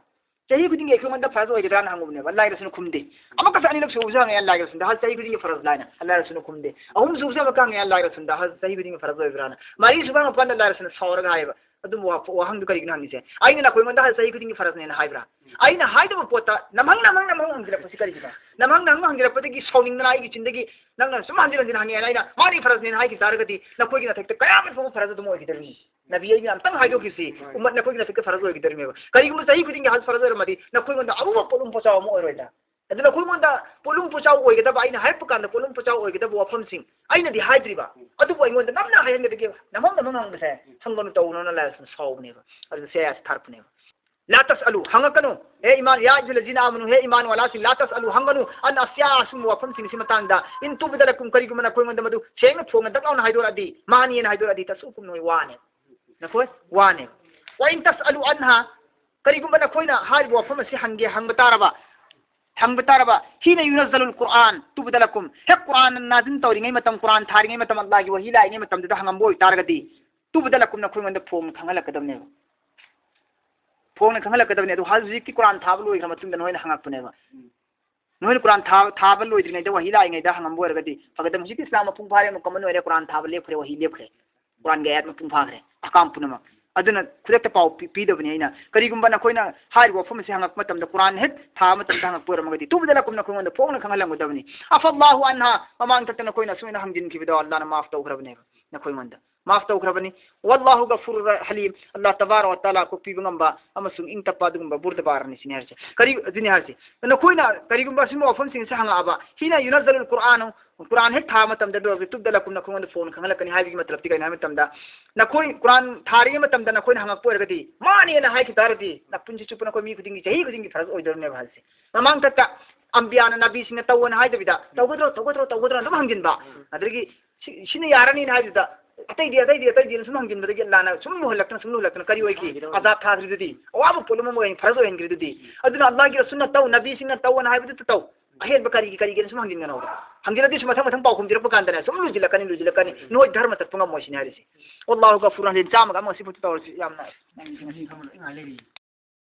ꯆꯍꯤ ꯈꯨꯗꯤꯡꯒꯤ ꯑꯩꯈꯣꯏꯉꯣꯟꯗ ꯐꯔꯖ ꯑꯣꯏꯒꯗ꯭ꯔꯥꯅ ꯍꯪꯉꯨꯕꯅꯦꯕ꯫ ꯑꯜꯂꯥꯍꯒꯤ ꯔꯁꯨꯜꯅ ꯈꯨꯝꯗꯦ꯫ ꯑꯃꯨꯛꯀꯁꯨ ꯑꯅꯤꯔꯛ ꯁꯨꯕꯁꯨ ꯍꯪꯉꯦ ꯑꯜꯂꯥꯍꯒꯤ ꯔꯁꯨꯜꯗ, "ꯍꯖ ꯆꯍꯤ ꯈꯨꯗꯤꯡꯒꯤ ꯐꯔꯖ ꯂꯥꯏꯅ?" ꯑꯜꯂꯥꯍꯒꯤ ꯔꯁꯨꯜꯅ ꯈꯨꯝꯗꯦ꯫ ꯑꯍꯨꯝ ꯁꯨꯕꯁꯨ ꯑꯃꯨꯛꯀ ꯍꯪꯉꯦ ꯑꯜꯂꯥꯍꯒꯤ ꯔꯁꯨꯜꯗ, "ꯍꯖ ꯆꯍꯤ ꯈꯨꯗꯤꯡꯒꯤ ꯐꯔꯖ ꯑꯣꯏꯕ꯭ꯔꯥꯅ?" ꯃꯔꯤ ꯁꯨꯕ ꯍꯪꯉꯛꯄ ꯀꯥꯟꯗ ꯑꯜꯂꯥꯍꯒꯤ ꯔꯁꯨꯜꯅ ꯁꯥꯎꯔꯒ ꯍꯥꯏꯌꯦꯕ, "ꯑꯗꯨꯝꯕ ꯋꯥ-, ꯋꯥꯍꯪꯗꯨ ꯀꯔꯤꯒꯤꯅꯣ ꯍꯪꯉꯤꯁꯦ? ꯑꯩꯅ ꯅꯈꯣꯏꯉꯣꯟꯗ ꯍꯖ ꯆꯍꯤ ꯈꯨꯗꯤꯡꯒꯤ ꯐꯔꯖꯅꯦꯅ ꯍꯥꯏꯕ꯭ꯔꯥ? ꯑꯩꯅ ꯍꯥꯏꯗꯕ ꯄꯣꯠꯇ ꯅꯝꯍꯪ ꯅꯝꯍꯪ ꯅꯝꯍꯪ ꯍꯪꯖꯤꯜꯂꯛꯄꯁꯤ ꯀꯔꯤꯒꯤꯅꯣ?" ꯅꯝꯍꯪ ꯅꯝꯍꯪ ꯍꯪꯖꯤꯜꯂꯛꯄꯗꯒꯤ ꯁꯥꯎꯅꯤꯡꯗꯅ ꯑꯩꯒꯤ ꯆꯤꯟꯗꯒꯤ ꯅꯪꯅ ꯁꯨꯝ ꯍꯟꯖꯤꯟ ꯍꯟꯖꯤꯟ ꯍꯪꯉꯦꯅ ꯑꯩꯅ, "ꯃꯥꯅꯤ ꯐꯔꯖꯅꯦꯅ" ꯍꯥꯏꯈꯤ ꯇꯥꯔꯒꯗꯤ ꯅꯈꯣꯏꯒꯤ ꯅꯊꯛꯇ ꯀꯌꯥꯃꯠ ꯐꯥꯎꯕ ꯐꯔꯖ ꯑꯗꯨꯝ ꯑꯣꯏꯈꯤꯗꯣꯔꯤꯅꯤ꯫ ꯅꯕꯤ ꯑꯩꯅ ꯑꯝꯇꯪ ꯍꯥꯏꯗꯣꯛꯈꯤꯁꯤ, ꯎꯝ꯫ ꯎꯝꯃꯠ ꯅꯈꯣꯏꯒꯤ ꯅꯊꯛꯇ ꯐꯔꯖ ꯑꯣꯏꯒꯗꯧꯔꯤꯃꯦꯕ꯫ ꯀꯔꯤꯒꯨꯝꯕ ꯆꯍꯤ ꯈꯨꯗꯤꯡꯒꯤ ꯍꯖ ꯐꯔꯖ ꯑꯣꯏꯔꯝꯃꯗꯤ ꯅꯈꯣꯏꯉꯣꯟꯗ ꯑꯔꯨꯕ ꯄꯣꯠꯂꯨꯝ ꯄꯣꯠꯆꯥꯎ ꯑꯃ ꯑꯣꯏꯔꯣꯏꯗ꯭ꯔꯥ? ꯑꯗꯨ ꯅꯈꯣꯏꯉꯣꯟꯗ ꯄꯣꯠꯂꯨꯝ ꯄꯣꯠꯆꯥꯎ ꯑꯣꯏꯒꯗꯕ, ꯑꯩꯅ ꯍꯥꯏꯔꯛꯄ ꯀꯥꯟꯗ ꯄꯣꯠꯂꯨꯝ ꯄꯣꯠꯆꯥꯎ ꯑꯣꯏꯒꯗꯕ ꯋꯥꯐꯝꯁꯤꯡ ꯑꯩꯅꯗꯤ ꯍꯥꯏꯗ꯭ꯔꯤꯕ, ꯎꯝ꯫ ꯑꯗꯨꯕꯨ ꯑꯩꯉꯣꯟꯗ ꯅꯝꯅ ꯍꯥꯏꯍꯟꯒꯗꯒꯦ, ꯅꯝꯍꯪ ꯅꯝꯍꯪ ꯍꯪꯕꯁꯦ, ꯎꯝ꯫ ꯍꯪꯒꯅꯨ ꯇꯧꯒꯅꯨꯅ ꯂꯥꯏꯁꯤꯅ ꯁꯥꯎꯕꯅꯦꯕ꯫ ꯑꯗꯨ ꯁꯤ ꯑꯥꯌꯥꯠꯁꯤ ꯊꯥꯔꯛꯄꯅꯦꯕ꯫ "لا تسألوا" ꯍꯪꯉꯛꯀꯅꯨ꯫ ꯍꯦ ꯏꯃꯥꯟ, "يا أيها الذين آمنوا" ꯍꯦ ꯏꯃꯥꯟ ꯋꯥꯂꯥꯁꯤꯡ, "لا تسألوا" ꯍꯪꯒꯅꯨ, "عن أشياء" ꯑꯁꯤꯒꯨꯝꯕ ꯋꯥꯐꯝꯁꯤꯡ ꯑꯁꯤ ꯃꯇꯥꯡꯗ, "إن تبد لكم" ꯀꯔꯤꯒꯨꯝꯕ ꯅꯈꯣꯏꯉꯣꯟꯗ ꯃꯗꯨ ꯁꯦꯡꯅ ꯐꯣꯡꯅ ꯗꯛ ꯂꯥꯎꯅ ꯍꯥꯏꯗꯣꯔꯛꯑꯗꯤ, "ꯃꯥꯅꯤꯅ" ꯍꯥꯏꯗꯣꯔꯛꯑꯗꯤ, "تسؤكم" ꯅꯈꯣꯏ ꯋꯥꯅꯦ, ꯅꯈꯣꯏ ꯋꯥꯅꯦ꯫ "وإن تسألوا عنها" ꯀꯔꯤꯒꯨꯝꯕ ꯅꯈꯣꯏꯅ ꯍꯥꯏꯔꯤꯕ ꯋꯥꯐꯝ ꯑꯁꯤ ꯍꯪꯒꯦ, ꯍꯪꯕ ꯇꯥꯔꯕ, ꯍꯪꯕ ꯇꯥꯔꯕ, "ꯍꯤꯅ ꯌꯨꯅꯖꯜꯂꯨꯜ ꯀꯨꯔꯥꯟ ꯇꯨꯕꯗ ꯂꯀꯨꯝ", ꯍꯦꯛ ꯀꯨꯔꯥꯟ ꯅꯥꯖꯤꯟ ꯇꯧꯔꯤꯉꯩ ꯃꯇꯝ, ꯀꯨꯔꯥꯟ ꯊꯥꯔꯤꯉꯩ ꯃꯇꯝ, ꯑꯜꯂꯥꯍꯒꯤ ꯋꯥꯍꯤ ꯂꯥꯛꯏꯉꯩ ꯃꯇꯝꯗꯨꯗ ꯍꯪꯉꯝꯕ ꯑꯣꯏꯇꯥꯔꯒꯗꯤ, "ꯇꯨꯕꯗ ꯂꯀꯨꯝ", ꯅꯈꯣꯏꯉꯣꯟꯗ ꯐꯣꯡꯅ ꯈꯪꯍꯜꯂꯛꯀꯗꯕꯅꯦꯕ꯫ ꯐꯣꯡꯅ ꯈꯪꯍꯜꯂꯛꯀꯗꯕꯅꯦ꯫ ꯑꯗꯨ ꯍꯧꯖꯤꯛ ꯍꯧꯖꯤꯛꯇꯤ ꯀꯨꯔꯥꯟ ꯊꯥꯕ ꯂꯣꯏꯈ꯭ꯔ ꯃꯇꯨꯡꯗ ꯅꯈꯣꯏꯅ ꯍꯪꯉꯛꯄꯅꯦꯕ꯫ ꯅꯈꯣꯏꯅ ꯀꯨꯔꯥꯟ ꯊꯥ-, ꯊꯥꯕ ꯂꯣꯏꯗ꯭ꯔꯤꯉꯩꯗ ꯋꯥꯍꯤ ꯂꯥꯛꯏꯉꯩꯗ ꯍꯪꯉꯝꯕ ꯑꯣꯏꯔꯒꯗꯤ ꯐꯒꯗꯕ꯫ ꯍꯧꯖꯤꯛꯇꯤ ꯏꯁꯂꯥꯝ ꯃꯄꯨꯡ ꯐꯥꯔꯦ, ꯑꯃꯨꯛ ꯀꯃꯟ ꯑꯣꯏꯔꯦ, ꯀꯨꯔꯥꯟ ꯊꯥꯕ ꯂꯦꯞꯈ꯭ꯔꯦ, ꯋꯥꯍꯤ ꯂꯦꯞꯈ꯭ꯔꯦ꯫ ꯀꯨꯔꯥꯟꯒꯤ ꯑꯥꯌꯥꯠ ꯃꯄꯨꯡ ꯐꯥꯈ꯭ꯔꯦ, ꯑꯍꯀꯥꯝ ꯄꯨꯝꯅꯃꯛ꯫ ꯑꯗꯨꯅ ꯈꯨꯗꯛꯇ ꯄꯥꯎ ꯄꯤ-, ꯄꯤꯗꯕꯅꯤ ꯑꯩꯅ꯫ ꯀꯔꯤꯒꯨꯝꯕ ꯅꯈꯣꯏꯅ ꯍꯥꯏꯔꯤꯕ ꯋꯥꯐꯝ ꯑꯁꯤ ꯍꯪꯉꯛꯄ ꯃꯇꯝꯗ, ꯀꯨꯔꯥꯟ ꯍꯦꯛ ꯊꯥꯕ ꯃꯇꯝꯗ ꯍꯪꯉꯛꯄ ꯑꯣꯏꯔꯝꯃꯒꯗꯤ, ꯇꯨꯕꯗ ꯂꯀꯨꯝ, ꯅꯈꯣꯏꯉꯣꯟꯗ ꯐꯣꯡꯅ ꯈꯪꯍꯜꯂꯝꯒꯗꯕꯅꯤ꯫ ꯑꯐꯜꯂꯥꯍꯨ ꯑꯟꯍꯥ, ꯃꯃꯥꯡ ꯊꯛꯇ ꯅꯈꯣꯏꯅ ꯑꯁꯨꯃꯥꯏꯅ ꯍꯪꯖꯤꯟꯈꯤꯕꯗꯣ ꯑꯜꯂꯥꯍꯅ ꯃꯥꯐ ꯇꯧꯈ꯭ꯔꯕꯅꯦꯕ ꯅꯈꯣꯏꯉꯣꯟꯗ꯫ ꯃꯥꯐ ꯇꯧꯈ꯭ꯔꯕꯅꯤ꯫ ꯋꯜꯂꯥꯍꯨ ꯒꯐꯨꯔ ꯍꯂꯤꯝ, ꯑꯜꯂꯥꯍ ꯇꯕꯥꯔꯛ ꯋ ꯇꯥꯂꯥ ꯀꯣꯛꯄꯤꯕ ꯉꯝꯕ ꯑꯃꯁꯨꯡ ꯏꯪ ꯇꯞꯄ ꯑꯗꯨꯒꯨꯝꯕ ꯕꯨꯔꯗꯕꯥꯔꯅꯤ ꯁꯤꯅꯤ ꯍꯥꯏꯔꯤꯁꯦ꯫ ꯀꯔꯤ, ꯑꯗꯨꯅꯤ ꯍꯥꯏꯔꯤꯁꯦ꯫ ꯅꯈꯣꯏꯅ ꯀꯔꯤꯒꯨꯝꯕ ꯑꯁꯤꯒꯨꯝꯕ ꯋꯥꯐꯝꯁꯤꯡꯁꯦ ꯍꯪꯉꯛꯑꯕ, ꯍꯤꯅ ꯌꯨꯅꯖꯜꯂꯨꯜ ꯀꯨꯔꯥꯅꯨ, ꯀꯨꯔꯥꯟ ꯍꯦꯛ ꯊꯥꯕ ꯃꯇꯝꯗ ꯑꯗꯨ ꯇꯨꯕꯗ ꯂꯀꯨꯝ, ꯅꯈꯣꯏꯉꯣꯟꯗ ꯐꯣꯡꯅ ꯈꯪꯍꯜꯂꯛꯀꯅꯤ ꯍꯥꯏꯕꯒꯤ ꯃꯇꯂꯕꯇꯤ ꯀꯩꯅꯣ ꯍꯥꯏꯕ ꯃꯇꯝꯗ, ꯅꯈꯣꯏ ꯀꯨꯔꯥꯟ ꯊꯥꯔꯤꯉꯩ ꯃꯇꯝꯗ ꯅꯈꯣꯏꯅ ꯍꯪꯉꯛꯄ ꯑꯣꯏꯔꯒꯗꯤ, ꯃꯥꯅꯦꯅ ꯍꯥꯏꯈꯤ ꯇꯥꯔꯗꯤ, ꯅꯄꯨꯟꯁꯤ ꯆꯨꯞꯄ ꯅꯈꯣꯏ ꯃꯤ ꯈꯨꯗꯤꯡꯒꯤ, ꯆꯍꯤ ꯈꯨꯗꯤꯡꯒꯤ ꯐꯔꯖ ꯑꯣꯏꯗꯧꯔꯤꯅꯦꯕ ꯍꯥꯏꯁꯦ꯫ ꯃꯃꯥꯡ ꯊꯛꯇ ꯑꯝꯕꯤꯌꯥꯅ, ꯅꯕꯤꯁꯤꯡꯅ ꯇꯧꯑꯣꯅ ꯍꯥꯏꯗꯕꯤꯗ, "ꯇꯧꯒꯗ꯭ꯔꯣ, ꯇꯧꯒꯗ꯭ꯔꯣ, ꯇꯧꯒꯗ꯭ꯔꯣ?" ꯑꯗꯨꯝ ꯍꯪꯖꯤꯟꯕ꯫ ꯑꯗꯒꯤ ꯁꯤ-, ꯁꯤꯅ ꯌꯥꯔꯅꯤꯅ ꯍꯥꯏꯕꯗꯨꯗ, "ꯑꯇꯩꯗꯤ, ꯑꯇꯩꯗꯤ, ꯑꯇꯩꯗꯤ"ꯅ ꯁꯨꯝ ꯍꯪꯖꯤꯟꯕꯗꯒꯤ ꯑꯜꯂꯥꯍꯅ ꯁꯨꯝ ꯂꯨꯍꯜꯂꯛꯇꯅ, ꯁꯨꯝ ꯂꯨꯍꯜꯂꯛꯇꯅ ꯀꯔꯤ ꯑꯣꯏꯈꯤ? ꯑꯖꯥꯕ ꯊꯥꯈ꯭ꯔꯤꯗꯨꯗꯤ, ꯑꯋꯥꯕ ꯄꯣꯠꯂꯨꯝ ꯑꯃ ꯑꯣꯏꯅ ꯐꯔꯖ ꯑꯣꯏꯍꯟꯈ꯭ꯔꯤꯗꯨꯗꯤ꯫ ꯑꯗꯨꯅ ꯑꯜꯂꯥꯍꯒꯤ ꯔꯁꯨꯜꯅ ꯇꯧ, ꯅꯕꯤꯁꯤꯡꯅ ꯇꯧꯑꯣꯅ ꯍꯥꯏꯕꯗꯨꯗ ꯇꯧ꯫ ꯑꯍꯦꯟꯕ ꯀꯔꯤꯒꯤ, ꯀꯔꯤꯒꯤꯅ ꯁꯨꯝ ꯍꯪꯖꯤꯟꯒꯅꯣ꯫ ꯍꯪꯖꯤꯜꯂꯗꯤ ꯁꯨꯝ ꯃꯊꯪ ꯃꯊꯪ ꯄꯥꯎꯈꯨꯝ ꯄꯤꯔꯛꯄ ꯀꯥꯟꯗꯅꯦ, ꯁꯨꯝ ꯂꯨꯁꯤꯜꯂꯛꯀꯅꯤ, ꯂꯨꯁꯤꯜꯂꯛꯀꯅꯤ꯫ ꯅꯣꯏ ꯙꯔꯃ ꯆꯠꯄ ꯉꯝꯃꯣꯏ ꯁꯤꯅꯤ ꯍꯥꯏꯔꯤꯁꯦ꯫ ꯋꯜꯂꯥꯍꯨ ꯒꯐꯨꯔ ꯍꯂꯤꯝ꯫ ꯆꯥꯝꯃꯒ ꯑꯃ ꯉꯁꯤ ꯐꯥꯎꯗ ꯇꯧꯔꯁꯤ꯫ ꯌꯥꯝꯅ